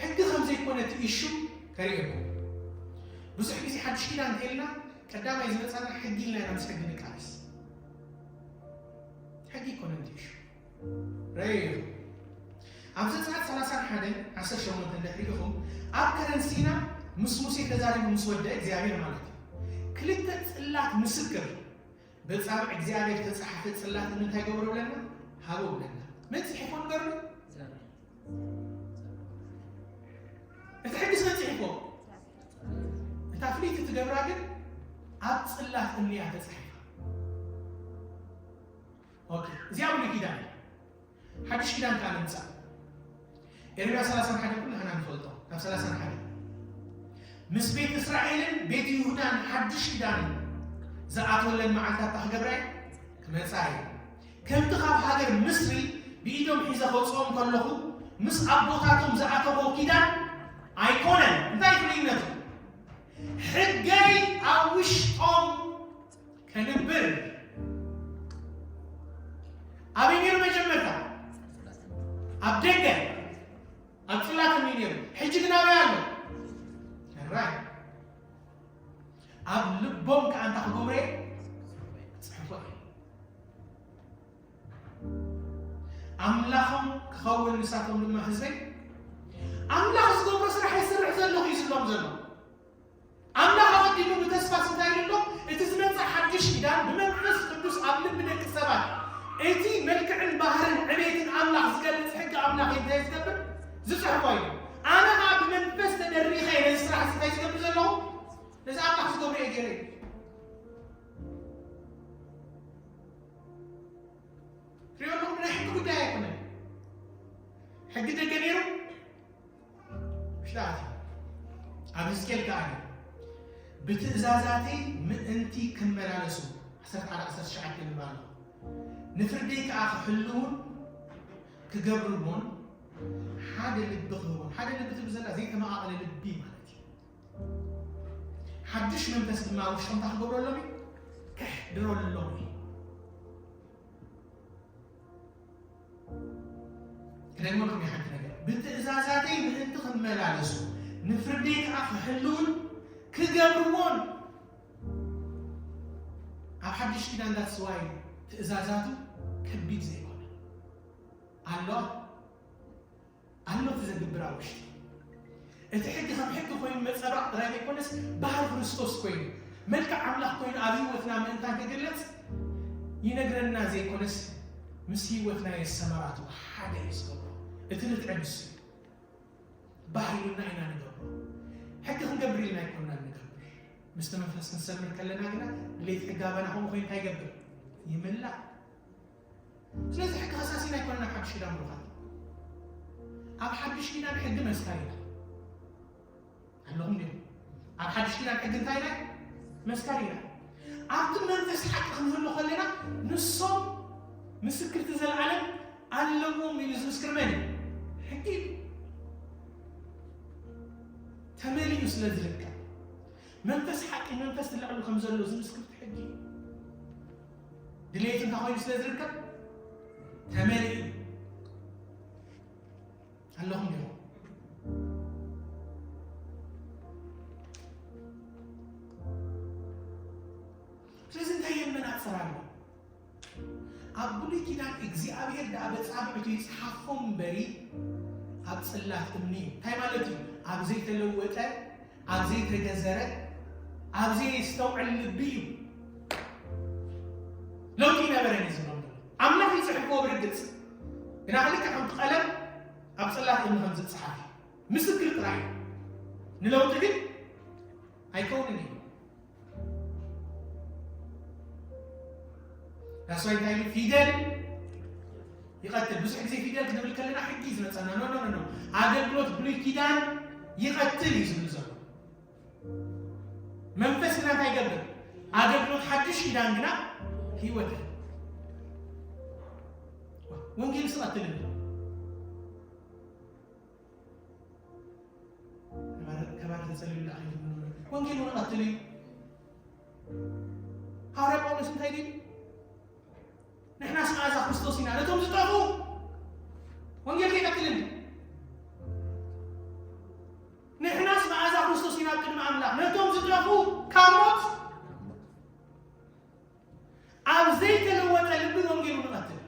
ሕጊ ከም ዘይኮነ እቲ ኢሹ ከርእየኩም። ብዙሕ ግዜ ሓድሽ ኪዳን እንተኢልና ቀዳማይ ዝመጻና ሕጊ ኢልና ኢና ምስ ሕጊ ንቃለስ። ሕጊ ይኮነ እቲ ኢሹ። ረኣዩ። ኣብ ዘጸኣት ሰላሳን ሓደን ዓሰርተ ሸሞንተ እንድሕር ኢኹም፣ ኣብ ከረን ሲና ምስ ሙሴ ተዛሪቡ ምስ ወደ እግዚኣብሔር ማለት እዩ። ክልተ ጽላት ምስክር በጻብዕ እግዚኣብሔር ተጻሓፈ ጽላት እንታይ ገብሮ ብለና? ሃቦ ብለና። መን ጽሒፎ ንገሩኒ? እቲ ሕጊስ መን ጽሒፎ? እታ ፍልይቲ ትገብራ ግን ኣብ ጽላት እምኒ እያ ተጻሒፋ። ኦኬ፣ እዚኣ ብሉይ ኪዳን እያ። ሓድሽ ኪዳን ከኣ ንምጻእ። ኤርምያስ ሰላሳን ሓደን ኩላህና ንፈልጦ። ካብ ሰላሳን ሓደን ምስ ቤት እስራኤልን ቤት ይሁዳን ሓድሽ ኪዳን ዝኣትወለን መዓልታት ክገብራ እየ፣ ክመጻ እየ። ከምቲ ካብ ሃገር ምስሪ ብኢዶም ሒዘ ከውፅኦም ከለኹ ምስ ኣቦታቶም ዝኣተዎ ኪዳን ኣይኮነን። እንታይ ፍልይነቱ? ሕገይ ኣብ ውሽጦም ከንብር። ኣበይ ነይሩ መጀመርታ? ኣብ ደገ፣ ኣብ ጽላት እዩ ነይሩ። ሕጂ ግን ኣበይ ኣሎ? ራይ ኣብ ልቦም ከኣ እንታይ ክገብሩ እየ? ጽሕፎ እየ። ኣምላኾም ክኸውን ንሳቶም ድማ ህዝበይ። ኣምላኽ ዝገብሮ ስራሕ ይስርሕ ዘለኹ እዩ ዝብሎም ዘሎ። ኣምላኽ ኣቐዲሙ ብተስፋ እንታይ ኢሉ ኣሎ? እቲ ዝመጽእ ሓድሽ ኪዳን ብመንፈስ ቅዱስ ኣብ ልቢ ደቂ ሰባት እቲ መልክዕን ባህርን ዕቤትን ኣምላኽ ዝገልጽ ሕጊ ኣምላኽ እንታይ ዝገብር? ዝጽሕፎ እዩ። ኣነ ኸኣ ብመንፈስ ተደሪኸ እየ ነዚ ስራሕ እዚ እንታይ ዝገብር ዘለኹ? ነዚ ኣምላኽ ዝገብሮ እየ ገይረ እዩ። ሪኦ ኣለኹም፣ ናይ ሕጊ ጉዳይ ኣይኮነን። ሕጊ ደገ ነይሩ፣ ውሽጢ ኣትዩ። ኣብ ህዝቅኤል ከኣ ነይሩ። ብትእዛዛተይ ምእንቲ ክመላለሱ፣ ዓሰርተ ሓደ ዓሰርተ ትሽዓተ ይብል ኣሎ። ንፍርደይ ከኣ ክሕልዉን ክገብርዎን ሓደ ልቢ ክህቦም። ሓደ ልቢ ትብል ዘላ ዘይተመቓቐለ ልቢ ማለት እዩ። ሓድሽ መንፈስ ድማ ኣብ ውሽጦም እንታይ ክገብረሎም እዩ? ከሕድረሎም እዩ። ክደግመልኩም እየ ሓንቲ ነገር። ብትእዛዛተይ ምእንቲ ክመላለሱ፣ ንፍርደይ ከኣ ክሕልዉን ክገብርዎን። ኣብ ሓድሽ ኪዳን that's why ትእዛዛቱ ከቢድ ዘይኮነ። ኣሎ፣ ኣሎ እቲ ዘግብር ኣብ ውሽጢ። እቲ ሕጊ ከም ሕጊ ኮይኑ መጸባቕ ጥራይ ዘይኮነስ፣ ባህሪ ክርስቶስ ኮይኑ፣ መልክዕ ኣምላኽ ኮይኑ ኣብ ህይወትና ምእንታን ክግለጽ ይነግረና ዘይኮነስ፣ ምስ ህይወትና የሰማራቱ ሓደ እዩ ዝገብሮ። እቲ ንጥዕም እሱ እዩ። ባህሪና ኢና ንገብሮ። ሕጊ ክንገብር ኢልና ኣይኮንና ንገብር። ምስቲ መንፈስ ክንሰምር ከለና ግና፣ ድሌት ሕጊ ኣባና ከምኡ ኮይኑ እንታይ ይገብር? ይምላእ። ስለዚ ሕጊ ከሳሲና ኣይኮነን ኣብ ሓድሽ ኪዳን ብሩኻት። ኣብ ሓድሽ ኪዳን ሕጊ መስካሪና። ኣለኹም ድዮም? ኣብ ሓድሽ ኪዳን ሕጊ እንታይ ኢና? መስካሪና። ኣብቲ መንፈስ ሓቂ ክንህሉ ከለና፣ ንሶም ምስክርቲ ዘለዓለም ኣለዎም ኢሉ ዝምስክር መን እዩ? ሕጊ እዩ። ተመሊኡ ስለ ዝርከብ፣ መንፈስ ሓቂ፣ መንፈስ ትልዕሉ ከም ዘሎ ዝምስክር እቲ ሕጊ እዩ። ድሌት እንታይ ኮይኑ ስለ ዝርከብ? ተመሊኡ። ኣለኹም ዲኹም? ስለዚ እንታይ የመናጽር ኣሎ? ኣብ ብሉይ ኪዳን እግዚኣብሔር ደኣ በጻብዕቱ ይጽሓፎም እምበሪ፣ ኣብ ጽላት እምኒ እዩ። እንታይ ማለት እዩ? ኣብ ዘይተለወጠ፣ ኣብ ዘይተገዘረ፣ ኣብ ዘየስተውዕል ልቢ እዩ። ለውጢ ይነበረን እዩ ዝብሎም ዘሎ። ኣምላኽ ይጽሕፍዎ ብርግጽ፣ ግና ልክዕ ከምቲ ቀለም ኣብ ጽላት እምኒ ከም ዝጽሓፍ እዩ። ምስክር ጥራይ እዩ። ንለውጢ ግን ኣይከውንን እዩ። ዳስዋይ እንታይ ኢሉ? ፊደል ይቐትል። ብዙሕ ግዜ ፊደል ክንብል ከለና ሕጊ እዩ ዝመጸና። ኖ፣ ኖ፣ ኖ፣ ኖ። ኣገልግሎት ብሉይ ኪዳን ይቐትል እዩ ዝብል ዘሎ። መንፈስ ግና እንታይ ይገብር? ኣገልግሎት ሓድሽ ኪዳን ግና ህይወት። ወንጌል ስቐትል እንዶ ከባድ ተጸልዩ ደኣ ከይዱ ወንጌል እውን ቀትል እዩ። ሃዋርያ ጳውሎስ እንታይ ድዩ? ንሕናስ መኣዛ ክርስቶስ ኢና ነቶም ዝጠፉ። ወንጌል ከይቀትልን ንሕናስ መኣዛ ክርስቶስ ኢና ኣብ ቅድሚ ኣምላኽ ነቶም ዝጠፉ ካብ ሞት ኣብ ዘይተለወጠ ልቢ ወንጌሉ ንቐትል።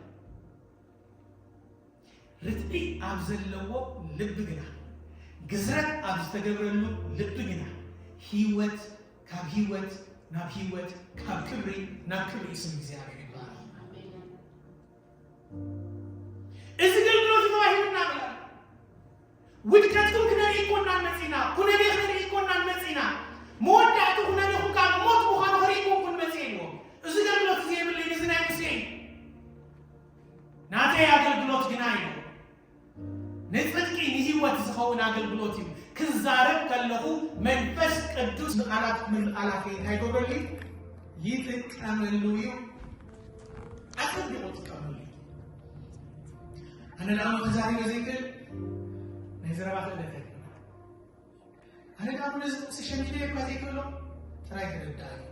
ርትዒ ኣብ ዘለዎ ልቢ ግና፣ ግዝረት ኣብ ዝተገብረሉ ልቢ ግና፣ ህይወት ካብ ህይወት ናብ ህይወት፣ ካብ ክብሪ ናብ ክብሪ ስም እግዚኣብሔር ይባረኽ። እዚ ገልግሎት ተዋሂቡና ብላ ውድቀትኩም ክነርኢ እኮ እናን መጺና፣ ኩነኔ ክነርኢ እኮ እናን መጺና፣ መወዳእቲ ኩነኔኹም ካብ ሞት ምዃኑ ክርኢ እኮ ክንመጽእ ኢልዎ። እዚ ገልግሎት እዚ የብለይ፣ እዚ ናይ ሙሴ እዩ። ናተይ ኣገልግሎት ግና እዩ። ንጽድቂ ንህይወት ዝኸውን ኣገልግሎት እዩ። ክዛረብ ከለኹ መንፈስ ቅዱስ ንቓላት፣ ንቓላት እንታይ ይገብረሉ? ይጥቀመሉ እዩ። ኣጸቢቑ ጥቀመሉ። ኣነ ንኣሙ ተዛሪበ ዘይክእል ናይ ዘረባ ክእለት ኣይኮነ። ኣነ ንኣሙ ነዚ ጥቕሲ ሸሚለ እኳ ዘይክእሎ ጥራይ ክርዳእ እዩ።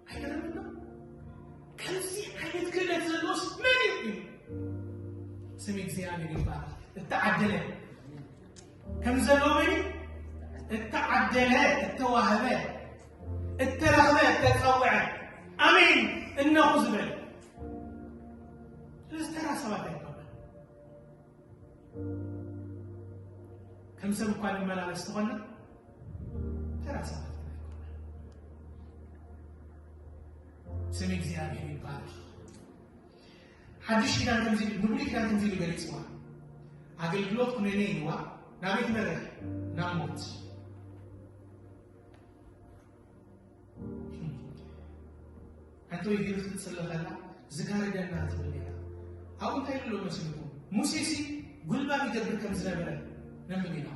ኣይገርምን ዶ? ከምዚ ዓይነት ክእለት ዘለዎስ መን እዩ? ስም እግዚኣብሔር ይባረክ። እተዓደለ ከም ዘለዎ መን እዩ? እተዓደለ፣ እተዋህበ፣ እተረኽበ፣ እተጸውዐ፣ ኣሜን እነኹ ዝበለ። ስለዚ ተራ ሰባት ኣይኮነን። ከም ሰብ እኳ ንመላለስ ተኾንና ተራ ሰባት ኣይኮነን። ስም እግዚኣብሔር ይባረክ። ሓድሽ ኪዳን ከምዚ ኢሉ፣ ንብሉይ ኪዳን ከምዚ ኢሉ ገሊጽዋ። ኣገልግሎት ኩነኔ ኢልዋ። ናበይ ትመርሕ? ናብ ሞት። ሓንቲ ወይ ገለ ክትጽሊ ከላ ዝጋርደና ትብል ነይራ። ኣብኡ እንታይ ኢሉ ኣሎ መሲልኩም? ሙሴሲ ጉልባብ ይገብር ከም ዝነበረ ነምን ኢና።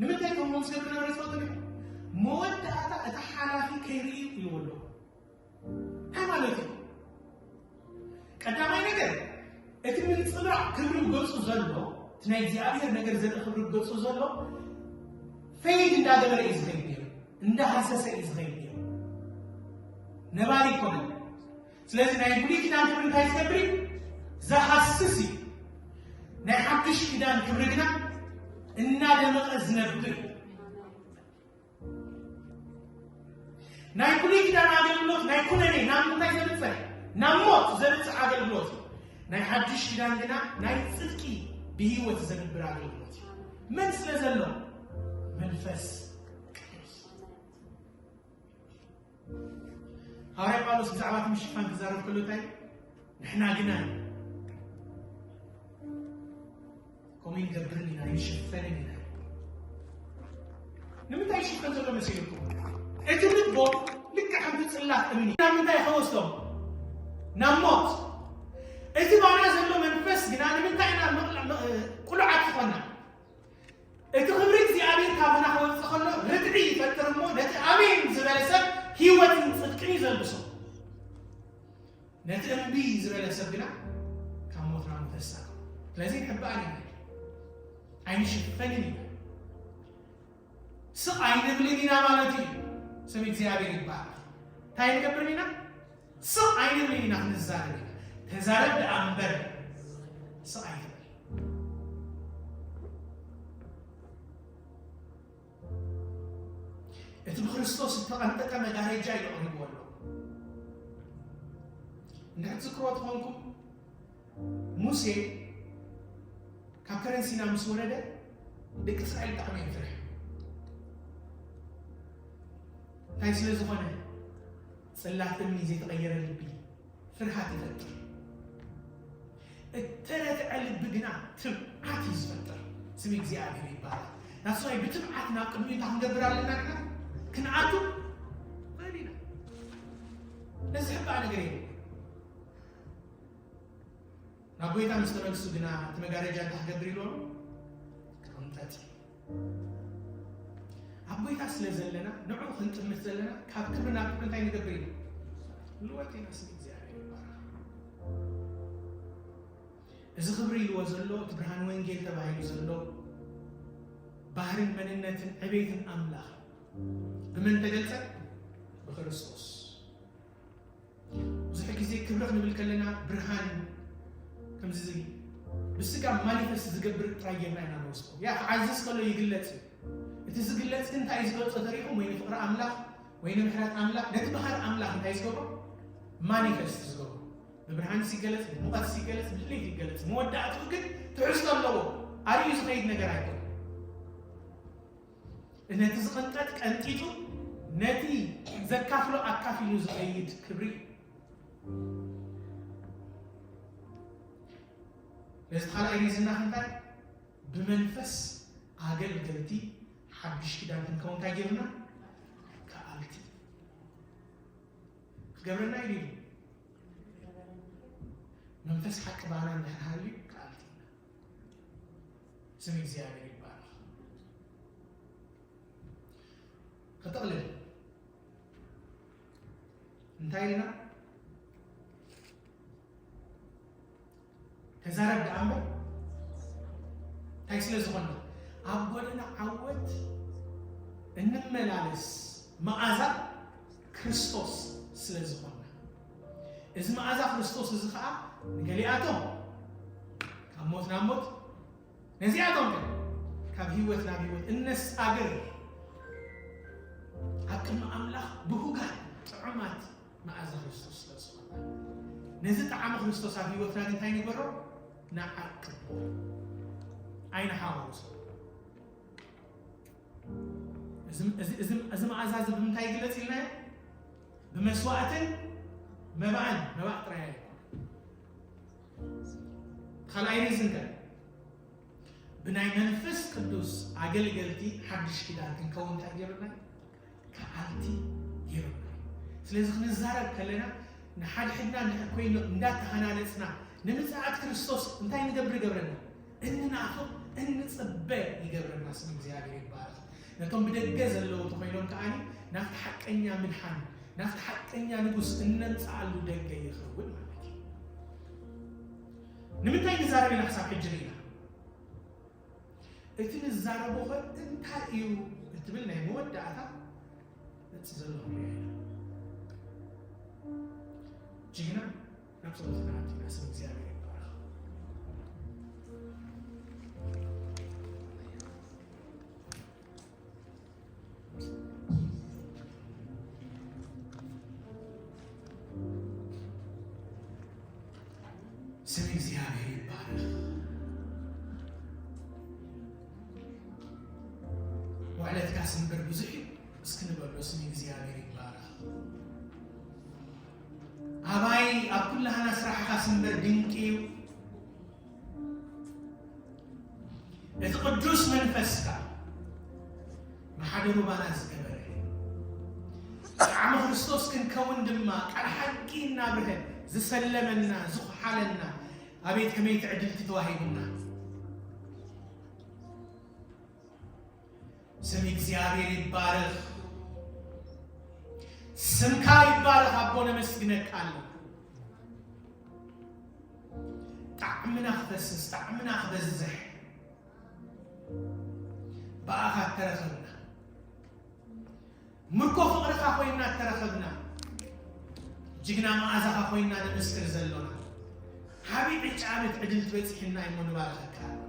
ንምንታይ ከምኡ ዝገብር ነበረ ትፈልጡ ዲኹም? መወዳእታ እቲ ሓላፊ ከይርኢ ኢልዎ ኣሎ። እንታይ ማለት እዩ? ቀዳማይ ነገር፣ እቲ ምንጽብራቕ ክብሪ ገጹ ዘሎ፣ እቲ ናይ እግዚኣብሔር ነገር ዘርኢ ክብሪ ገጹ ዘሎ፣ ፈይድ እንዳገበረ እዩ ዝኸይድ ነይሩ፣ እንዳሃሰሰ እዩ ዝኸይድ ነይሩ። ነባሪ ይኮነ። ስለዚ ናይ ብሉይ ኪዳን ክብሪ እንታይ ዝገብር እዩ? ዝሃስስ እዩ። ናይ ሓድሽ ኪዳን ክብሪ ግና እናደመቐ ዝነብር እዩ። ናይ ብሉይ ኪዳን ኣገልግሎት ናይ ኩነኔ ናብ ምንታይ ዘብጽሕ? ናብ ሞት ዘብጽሕ ኣገልግሎት እዩ። ናይ ሓድሽ ኪዳን ግና ናይ ጽድቂ ብህይወት ዘንብር ኣገልግሎት እዩ። መን ስለ ዘሎ? መንፈስ ቅዱስ። ሃዋርያ ጳውሎስ ብዛዕባ እቲ ምሽፋን ክዛረብ ከሎ እንታይ? ንሕና ግና ከምኡ ይንገብርን ኢና፣ ይሽፈንን ኢና። ንምንታይ ይሽፈን ዘሎ መሲልኩም? እቲ ልቦም ልክዕ ከምቲ ጽላት እምኒ ናብ ምንታይ ከወስዶም? ናብ ሞት። እቲ ባና ዘሎ መንፈስ ግና ንምንታይ ኢና መቕላ-፣ መ-፣ ቁሉዓት ዝኾንና? እቲ ክብሪ እግዚኣብሔር ካባና ክወጽእ ከሎ ርትዒ ይፈጥር እሞ ነቲ ኣሜን ዝበለ ሰብ ህይወትን ጽድቅን እዩ ዘልብሶ። ነቲ እምቢ ዝበለ ሰብ ግና ካብ ሞትና ምተሳ። ስለዚ ንሕባእ ኢና፣ ኣይንሽፈንን ኢና። ስቕ ኣይንብልን ኢና ማለት እዩ። ስም እግዚኣብሔር ይባረክ። እንታይ ንገብርን ኢና? ስቕ ኣይንብልን ኢና፣ ክንዛረብ ኢና። ተዛረብ ደኣ እምበር ስቕ ኣይትበል። እቲ ብክርስቶስ ዝተቐንጠጠ መጋረጃ እዩ ኣቕሪብዎ ኣሎ። እንድሕር ትዝክርዎ ትኾንኩም፣ ሙሴ ካብ ከረን ሲና ምስ ወረደ፣ ደቂ እስራኤል ብጣዕሚ እዮም ፈሪሖም። እንታይ ስለ ዝኾነ? ጽላት እምኒ፣ ዘይተቐየረ ልቢ ፍርሃት ይፈጥር። እተረትዐ ልቢ ግና ትብዓት እዩ ዝፈጥር። ስም እግዚኣብሔር ይባረክ። ናስዋይ ብትብዓት ናብ ቅድሚኡ እንታይ ክንገብር ኣለና? ግና ክንኣቱ ንኽእል ኢና። ነዚ ሕባእ ነገር የለን። ናብ ጎይታ ምስ ተመልሱ ግና እቲ መጋረጃ እንታይ ክገብር ኢልዎም? ክቕንጠጥ እዩ። ኣብ ጎይታ ስለ ዘለና፣ ንዕኡ ክንጥምት ዘለና፣ ካብ ክብሪ ናብ ክብሪ እንታይ ንገብር ኢና? ንልወጥ ኢና። ስም እግዚኣብሔር ይባረክ። እዚ ክብሪ ኢልዎ ዘሎ፣ እቲ ብርሃን ወንጌል ተባሂሉ ዘሎ፣ ባህርን መንነትን ዕቤትን ኣምላኽ ብመን ተገልጸ? ብክርስቶስ። ብዙሕ ግዜ ክብሪ ክንብል ከለና ብርሃን ከምዚ ብስጋ ማኒፈስት ዝገብር ጥራይ ጌርና ኢና ንወስዶ። ያ ክዓዝዝ ከሎ ይግለጽ እዩ። እቲ ዝግለጽ ግን እንታይ እዩ ዝገልጾ ተሪኹም? ወይ ንፍቕሪ ኣምላኽ ወይ ንምሕረት ኣምላኽ፣ ነቲ ባህሪ ኣምላኽ እንታይ ዝገብሮ? ማኒፈስት ዝገብሮ። ብብርሃን ይገለጽ፣ ብሙቐት ይገለጽ፣ ብድሌት ይገለጽ። መወዳእትኡ ግን ትሕዝቶ ኣለዎ። ኣርእዩ ዝኸይድ ነገር ኣይኮነን። ነቲ ዝቕንጠጥ ቀንጢጡ፣ ነቲ ዘካፍሎ ኣካፊሉ ዝኸይድ ክብሪ። ነዚ ካልኣይ ሪዝና ክንታይ? ብመንፈስ ኣገልገልቲ ሓድሽ ኪዳን ክንከውን እንታይ ጌርና? ከኣልቲ። ክገብረና ኢሉ እዩ። መንፈስ ሓቂ ባና እንድሕር ሃልዩ ከኣልቲ ኢና። ስም እግዚኣብሔር ይባረክ። እንታይ ኢልና? ተዛረብ ደኣ እምበር እንታይ ስለ ዝኾንና? ኣብ ጎደና ዓወት እንመላለስ መኣዛ ክርስቶስ ስለ ዝኾንና፣ እዚ መኣዛ ክርስቶስ እዚ ኸኣ ንገሊኣቶም ካብ ሞት ናብ ሞት፣ ነዚኣቶም ግን ካብ ህይወት ናብ ህይወት እነሳግር፣ ኣብ ቅድሚ ኣምላኽ ብሁጋት ጥዑማት መኣዛ ክርስቶስ ስለ ዝኾንና፣ ነዚ ጣዕሚ ክርስቶስ ኣብ ህይወትና ግን እንታይ ንግበሮ? ንዓቅቦ፣ ኣይንሓዋውሶ። እዚ፣ እዚ፣ እዚ፣ እዚ መኣዛ እዚ ብምንታይ ይግለጽ ኢልናዮ? ብመስዋእትን መባእን፣ መባእ ጥራይ ኣይኮነን። ካልኣይ ሪዝን ከ ብናይ መንፈስ ቅዱስ ኣገልገልቲ ሓድሽ ኪዳን ክንከውን እንታይ ገይሩና? ከኣልቲ ገይሩና። ስለዚ ክንዛረብ ከለና ንሓድሕድና እንድሕር ኮይኖ እንዳተሃናነጽና ንምጽኣት ክርስቶስ እንታይ ንገብር ይገብረና? እንናፍቕ፣ እንጽበ ይገብረና። ስም እግዚኣብሔር ይባረኽ። ነቶም ብደገ ዘለዉ እንተኾይኖም ከኣኒ ናብቲ ሓቀኛ ምድሓን፣ ናብቲ ሓቀኛ ንጉስ እነምጽኣሉ ደገ ይኸውን ማለት እዩ። ንምንታይ ንዛረብ ኢና ክሳብ ሕጂ ርኢና? እቲ ንዛረቦ ኸ እንታይ እዩ እትብል ናይ መወዳእታ ነቲ ዘሎ ክንሪኦ ኢና። ጅግና ናብ ጸሎትና ኣቲና ስም እግዚኣብሔር ይባረኽ። ስም እግዚኣብሔር ይባረኽ። ውዕለትካ ስምበር ብዙሕ እዩ። እስኪ ንበሎ፣ ስም እግዚኣብሔር ይባረኽ። ኣባይ ኣብ ኩላህና ስራሕኻ ስምበር ድንቂ እዩ። እቲ ቅዱስ መንፈስካ ማሕደሩ ባና ዝገበረ፣ ጣዕሚ ክርስቶስ ክንከውን ድማ ቃል ሓቂ እናብርሀ ዝሰለመና፣ ዝኹሓለና፣ ኣቤት ከመይ ትዕድልቲ ተዋሂቡና። ስም እግዚኣብሔር ይባረኽ። ስምካ ይባረኽ ኣቦ፣ ነመስግነካ ኣለና። ጣዕምና ክፈስስ፣ ጣዕምና ክበዝሕ ብኣኻ እተረኸብና፣ ምርኮ ፍቕርኻ ኮይና እተረኸብና፣ ጅግና መኣዛኻ ኮይና ንምስክር ዘሎና፣ ዓቢ ዕጫ ዓመት ዕድል ትበጺሕና እሞ ንባረኸካ ኣለና።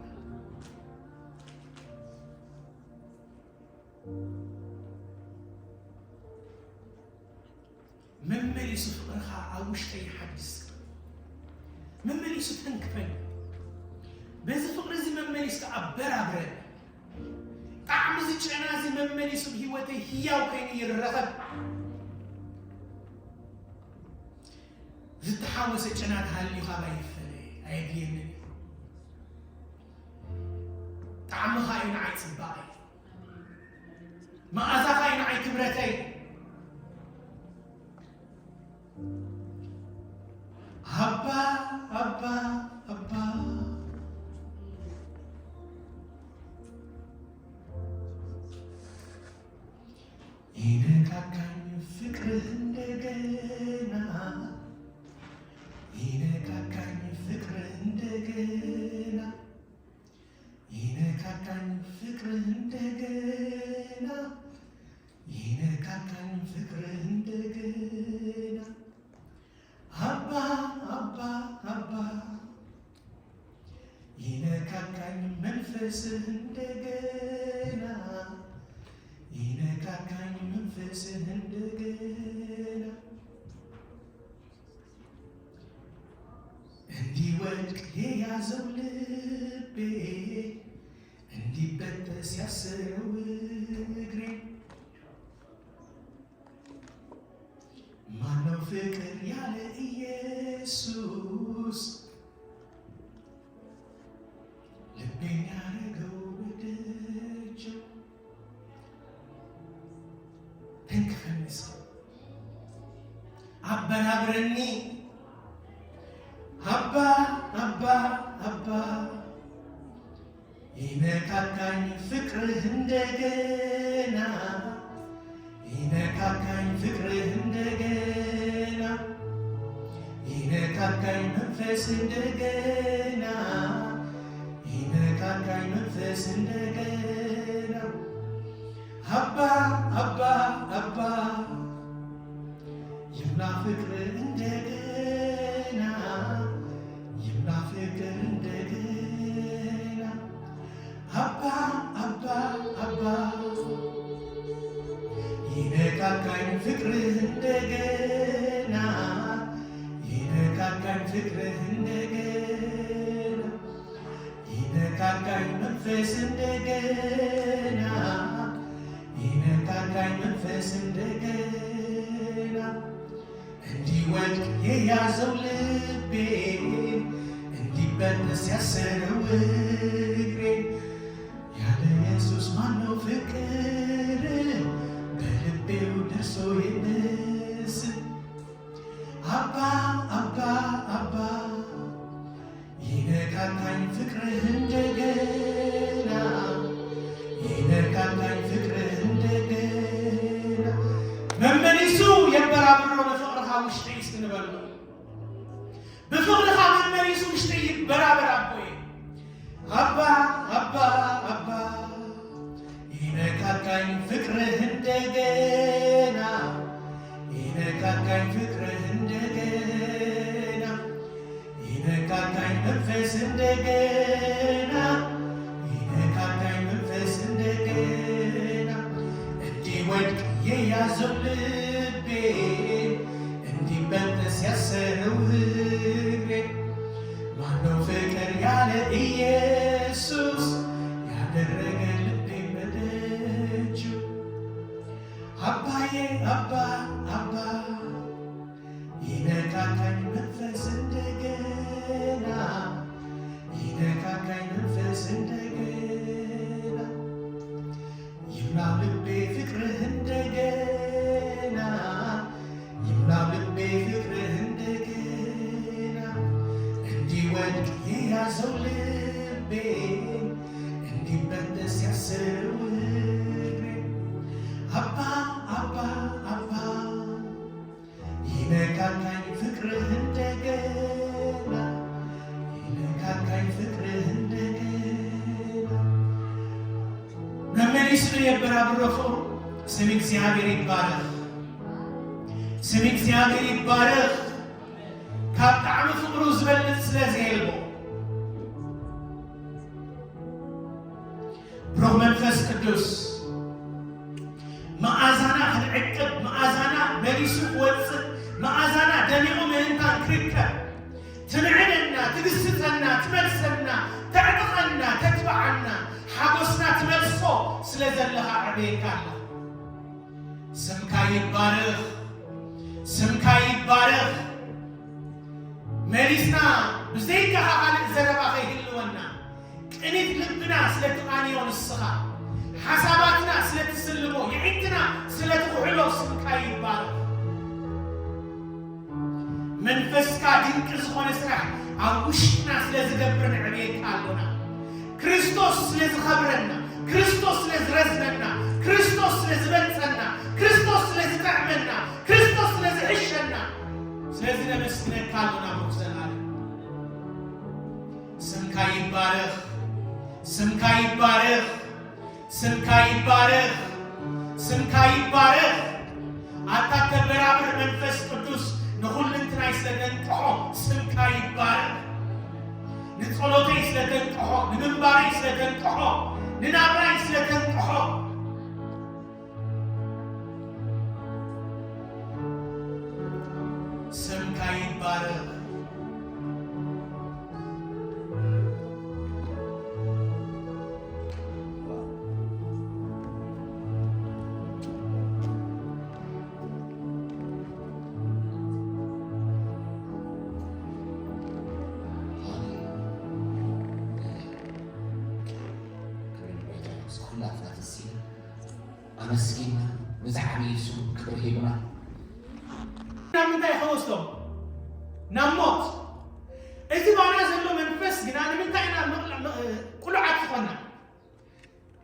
መመሊሱ ፍቕርኻ ኣብ ውሽጠይ ሓድስ፣ መመሊሱ ተንክፈኒ። በዚ ፍቕሪ እዚ መመሊስካ ኣበራብረኒ። ጣዕሚ እዚ ጨና እዚ መመሊሱ ብህይወተይ ህያው ኮይኑ ይረኸብ። ዝተሓወሰ ጨና ተሃልዩ ካባይ ይፈለ ኣየድልየንን እዩ። ጣዕምኻ እዩ ንዓይ ጽባቐይ። መኣዛኻ እዩ ንዓይ ክብረተይ። ኣባ፣ ኣባ፣ ኣባ። ይነካካኝ ፍቅርህ እንደገና፣ ይነካካኝ ፍቅርህ እንደገና፣ ይነካካኝ ፍቅርህ እንደገና፣ ይነካካኝ ፍቅርህ እንደገና። አባ፣ አባ፣ አባ፣ ይነካካኝ መንፈስህ እንደገና፣ ይነካካኝ መንፈስህ እንደገና። እንዲወድቅ የያዘው ልቤ፣ እንዲበጠስ ያሰረው እግሬ፣ ማነው ፍቅር ያለ ኢየሱስ? ልቤን ያረገው ወደጀው። ተንክፈኒ እስኪ፣ አበራብረኒ። አባ፣ አባ፣ አባ፣ ይነካካኝ ፍቅርህ እንደገና፣ ይነካካኝ ፍቅርህ እንደገና። ይነካካኝ መንፈስ እንደገና፣ ይነካካኝ መንፈስ እንደገና። አባ አባ አባ፣ ይምላ ፍቅር እንደገና፣ ይምላ ፍቅር እንደገና። አባ አባ አባ፣ ይነካካኝ ፍቅርህ እንደገና፣ ይነካካኝ ፍቅርህ እንደገና። ይነካካኝ መንፈስ እንደገና፣ ይነካካኝ መንፈስ እንደገና። እንዲወድቅ የያዘው ልቤ፣ እንዲበጠስ ያሰረው እግሬ። ያለ ኢየሱስ ማነው ፍቅር በልቤው ደርሶ የነስ? አባ አባ አባ፣ ይነካካኝ ፍቅርህ እንደገና፣ ይነካካኝ ፍቅርህ እንደገና። መመሊሱ የበራብሮ ንፍቕርኻ ውሽጠይ እስኪ ንበሎ። ብፍቕርኻ መመሊሱ ውሽጠይ ይበራበር ኣቦይ። አባ አባ አባ፣ ይነካካኝ ፍቅርህ እንደገና፣ ይነካካኝ ፍቅርህ እንደገና። ይነካካኝ መንፈስ እንደገና፣ ይነካካኝ መንፈስ እንደገና። እንዲወድቅ የያዘው ልቤ፣ እንዲበጠስ ያሰረው እግሬ። ማነው ፍቅር ያለ ኢየሱስ፣ ያደረገ ልቤ በደጁ? አባዬ አባ አባ፣ ይነካካኝ መንፈስ እንደገና፣ ይነካካኝ መንፈስ እንደገና። ይምላ ልቤ ፍቅርህ እንደገና፣ ይምላ ልቤ ፍቅርህ እንደገና። እንዲወድቅ የያዘው ልቤ፣ እንዲበጠስ ያሰረው እግሬ። አባ አባ አባ፣ ይነካካኝ ፍቅርህ እንደገና፣ ይነካካኝ ፍቅርህ እንደገና። መመሊሱ የበራብሮ ፍቕሩ። ስም እግዚኣብሔር ይባረኽ፣ ስም እግዚኣብሔር ይባረኽ። ካብ ጣዕሚ ፍቕሩ ዝበልጽ ስለ ዘየልቦ ብሩኽ መንፈስ ቅዱስ መኣዛና ክንዕቅብ፣ መኣዛና መሊሱ ክወጽእ፣ መኣዛና ደሚቑ ምእንታን ክርከብ ትምዕደና፣ ትግስጸና፣ ትመልሰና፣ ተዕጥቐና፣ ተትብዓና፣ ሓጎስና ትመልሶ ስለ ዘለኻ ኣዕብየካ ኣለኹ። ስምካ ይባረኽ፣ ስምካ ይባረኽ። መሊስና ብዘይካኻ ካልእ ዘረባ ከይህልወና፣ ቅኒት ልብና ስለ ትቓንዮ ንስኻ፣ ሓሳባትና ስለ ትስልሞ፣ የዒንትና ስለ ትኹሕሎ ስምካ ይባረኽ። መንፈስካ ድንቂ ዝኾነ ስራሕ ኣብ ውሽጥና ስለ ዝገብር ነዕብየካ ኣሎና። ክርስቶስ ስለ ዝኸብረና፣ ክርስቶስ ስለ ዝረዝነና፣ ክርስቶስ ስለ ዝበልጸና፣ ክርስቶስ ስለ ዝጥዕመና፣ ክርስቶስ ስለ ዝሕሸና፣ ስለዚ ነመስግነካ ኣሎና ብሩኽ ዘላለም። ስምካ ይባረኽ፣ ስምካ ይባረኽ፣ ስምካ ይባረኽ፣ ስምካ ይባረኽ። ኣታ ተበራብር መንፈስ ቅዱስ ንኹልንትናይ ስለ ተንቅሖ ስምካ ይባረኽ። ንጸሎተይ ስለ ተንቅሖ፣ ንምንባረይ ስለ ተንቅሖ፣ ንናብራይ ስለ ተንቅሖ ስምካ ይባረኽ። ኣመስጊና ብዛዕባ የሱስ ክብሪ ሂቡና። ናብ ምንታይ ክወስዶ? ናብ ሞት። እቲ ባና ዘሎ መንፈስ ግና ንምንታይ ኢና መቕላ-፣ መ-፣ ቅሉዓት ዝኾንና?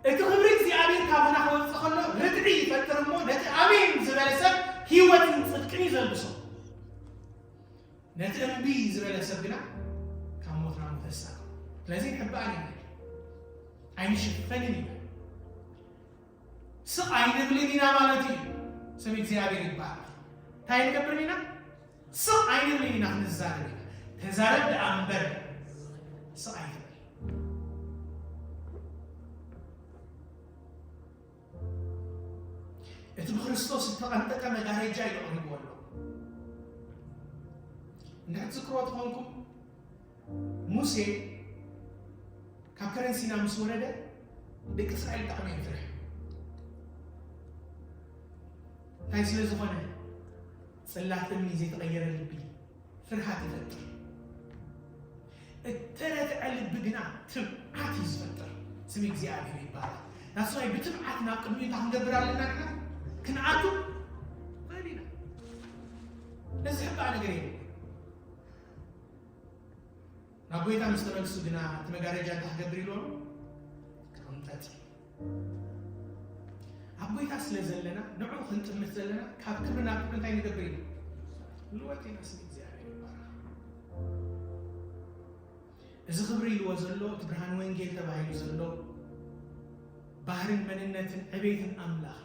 እቲ ክብሪ እግዚኣብሔር ካባና ክወጽእ ከሎ ርትዒ ይፈጥር እሞ ነቲ ኣሜን ዝበለ ሰብ ህይወትን ጽድቅን እዩ ዘልብሶ። ነቲ እምቢ ገለ ሰብ ግና ካብ ሞት ናብ ሞት ተሳቕ። ስለዚ ንሕባእ ኢና፣ ኣይንሽፈንን ኢና። ስቕ ኣይንብልን ኢና ማለት እዩ። ስም እግዚኣብሔር ይባረክ። እንታይ ኣይንገብርን ኢና? ስቕ ኣይንብልን ኢና፣ ክንዛረብ ኢና። ተዛረብ ደኣ እምበር ስቕ ኣይትበል። እቲ ብክርስቶስ ዝተቐንጠጠ መጋረጃ እዩ ኣቕሪብዎ ኣሎ። እንድሕር ትዝክርዎ ተኾንኩም፣ ሙሴ ካብ ከረን ሲና ምስ ወረደ፣ ደቂ እስራኤል ብጣዕሚ እዮም ፈሪሖም። እንታይ ስለ ዝኾነ? ጽላት እምኒ ዘይተቐየረ ልቢ ፍርሃት ይፈጥር። እተረትዐ ልቢ ግና ትብዓት እዩ ዝፈጥር። ስም እግዚኣብሔር ይባረክ። ናስዋይ ብትብዓት ናብ ቅድሚ እንታይ ክንገብር ኣለና? ግና ክንኣቱ ፈሪና። ነዚ ሕባእ ነገር የለን። ናብ ጎይታ ምስ ተመልሱ ግና እቲ መጋረጃ እንታይ ክገብር ኢልዎ? ክቕንጠጥ። ኣብ ጎይታ ስለ ዘለና፣ ንዕኡ ክንጥምት ዘለና፣ ካብ ክብሪ ናብ ክብሪ እንታይ ንገብር ኢና? ንልወጥ ኢና። ስም እግዚኣብሔር ይባረክ። እዚ ክብሪ ኢልዎ ዘሎ፣ እቲ ብርሃን ወንጌል ተባሂሉ ዘሎ፣ ባህርን መንነትን ዕቤትን ኣምላኽ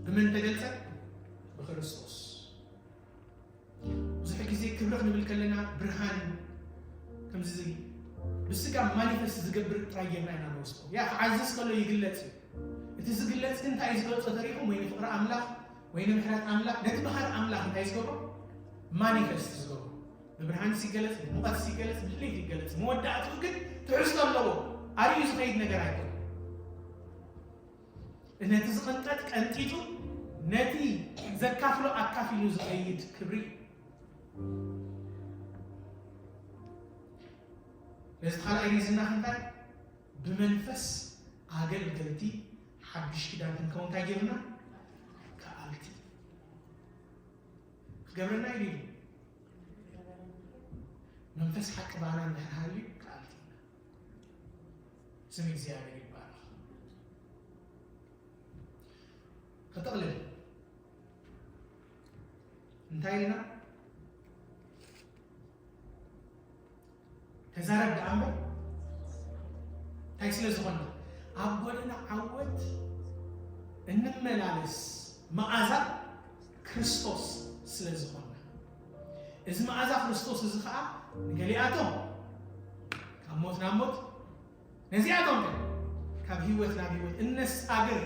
ብመን ተገልጸ? ብክርስቶስ። ብዙሕ ግዜ ክብሪ ክንብል ከለና ብርሃን ከምዚ ብስጋ ማኒፈስት ዝገብር ጥራይ ጌርና ኢና ንወስዶ። ያ ክዓዝዝ ከሎ ይግለጽ እዩ። እቲ ዝግለጽ ግን እንታይ እዩ ዝገልጾ ተሪኹም? ወይ ንፍቕሪ ኣምላኽ ወይ ንምሕረት ኣምላኽ፣ ነቲ ባህሪ ኣምላኽ እንታይ ዝገብሮ? ማኒፈስት ዝገብሮ። ብብርሃን ሲገለጽ፣ ብሙቐት ሲገለጽ፣ ብድሌት ይገለጽ። መወዳእትኡ ግን ትሕዝቶ ኣለዎ። ኣርዩ ዝኸይድ ነገር ኣይኮነን። ነቲ ዝቕንጠጥ ቀንጢጡ፣ ነቲ ዘካፍሎ ኣካፊሉ ዝኸይድ ክብሪ። ነዚ ካልኣይ ሪዝና እንታይ? ብመንፈስ ኣገልገልቲ ሓድሽ ኪዳን ክንከውን እንታይ ጌርና? ከኣልቲ። ክገብረና እዩ ኢሉ። መንፈስ ሓቂ ባና እንድሕር ሃልዩ ከኣልቲ ኢና። ስም እግዚኣብሔር ይባረክ። ክጥቕልል እንታይ ኢልና? ተዛረብ ደኣ እምበር እንታይ ስለ ዝኾንና? ኣብ ጎደና ዓወት እንመላለስ መኣዛ ክርስቶስ ስለ ዝኾንና። እዚ መኣዛ ክርስቶስ እዚ ኸኣ ንገሊኣቶም ካብ ሞት ናብ ሞት፣ ነዚኣቶም ግን ካብ ህይወት ናብ ህይወት እነሳግር፣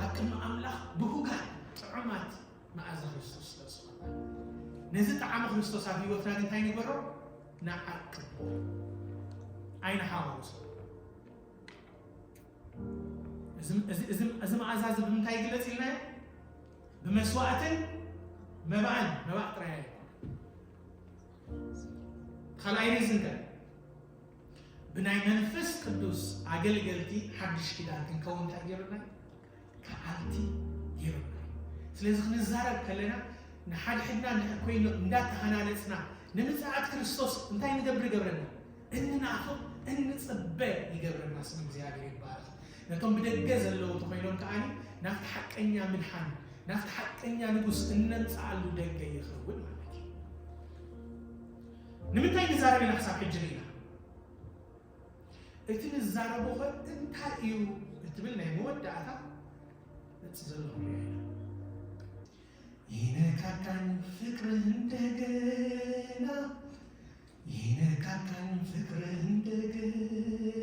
ኣብ ቅድሚ ኣምላኽ ብሁጋት ጥዑማት መኣዛ ክርስቶስ ስለ ዝኾንና፣ ነዚ ጣዕሚ ክርስቶስ ኣብ ህይወትና ግን እንታይ ንግበሮ? ንዓቅቦ፣ ኣይንሓዋውሶ። እዚ፣ እዚ፣ እዚ፣ እዚ መኣዛ እዚ ብምንታይ ይግለጽ ኢልናዮ? ብመስዋእትን መባእን፣ መባእ ጥራይ ኣይኮነን። ካልኣይ ሪዝን ከ? ብናይ መንፈስ ቅዱስ ኣገልገልቲ ሓድሽ ኪዳን ክንከውን እንታይ ገይሩና? ከኣልቲ ገይሩና። ስለዚ ክንዛረብ ከለና ንሓድሕድና እንድሕር ኮይኑ እንዳተሃናነጽና ንምጽኣት ክርስቶስ እንታይ ንገብር ይገብረና? እንናፍቕ፣ እንጽበ ይገብረና። ስም እግዚኣብሔር ይባረኽ። ነቶም ብደገ ዘለዉ እንተኾይኖም ከኣኒ ናብቲ ሓቀኛ ምድሓን፣ ናብቲ ሓቀኛ ንጉስ እነምጽኣሉ ደገ ይኸውን ማለት እዩ። ንምንታይ ንዛረብ ኢና ክሳብ ሕጂ ርኢና? እቲ ንዛረቦ ኸ እንታይ እዩ እትብል ናይ መወዳእታ ነቲ ዘሎ ክንሪኦ ኢና። ይነካካኝ ፍቅርህ እንደገና፣ ይነካካኝ ፍቅርህ እንደገና፣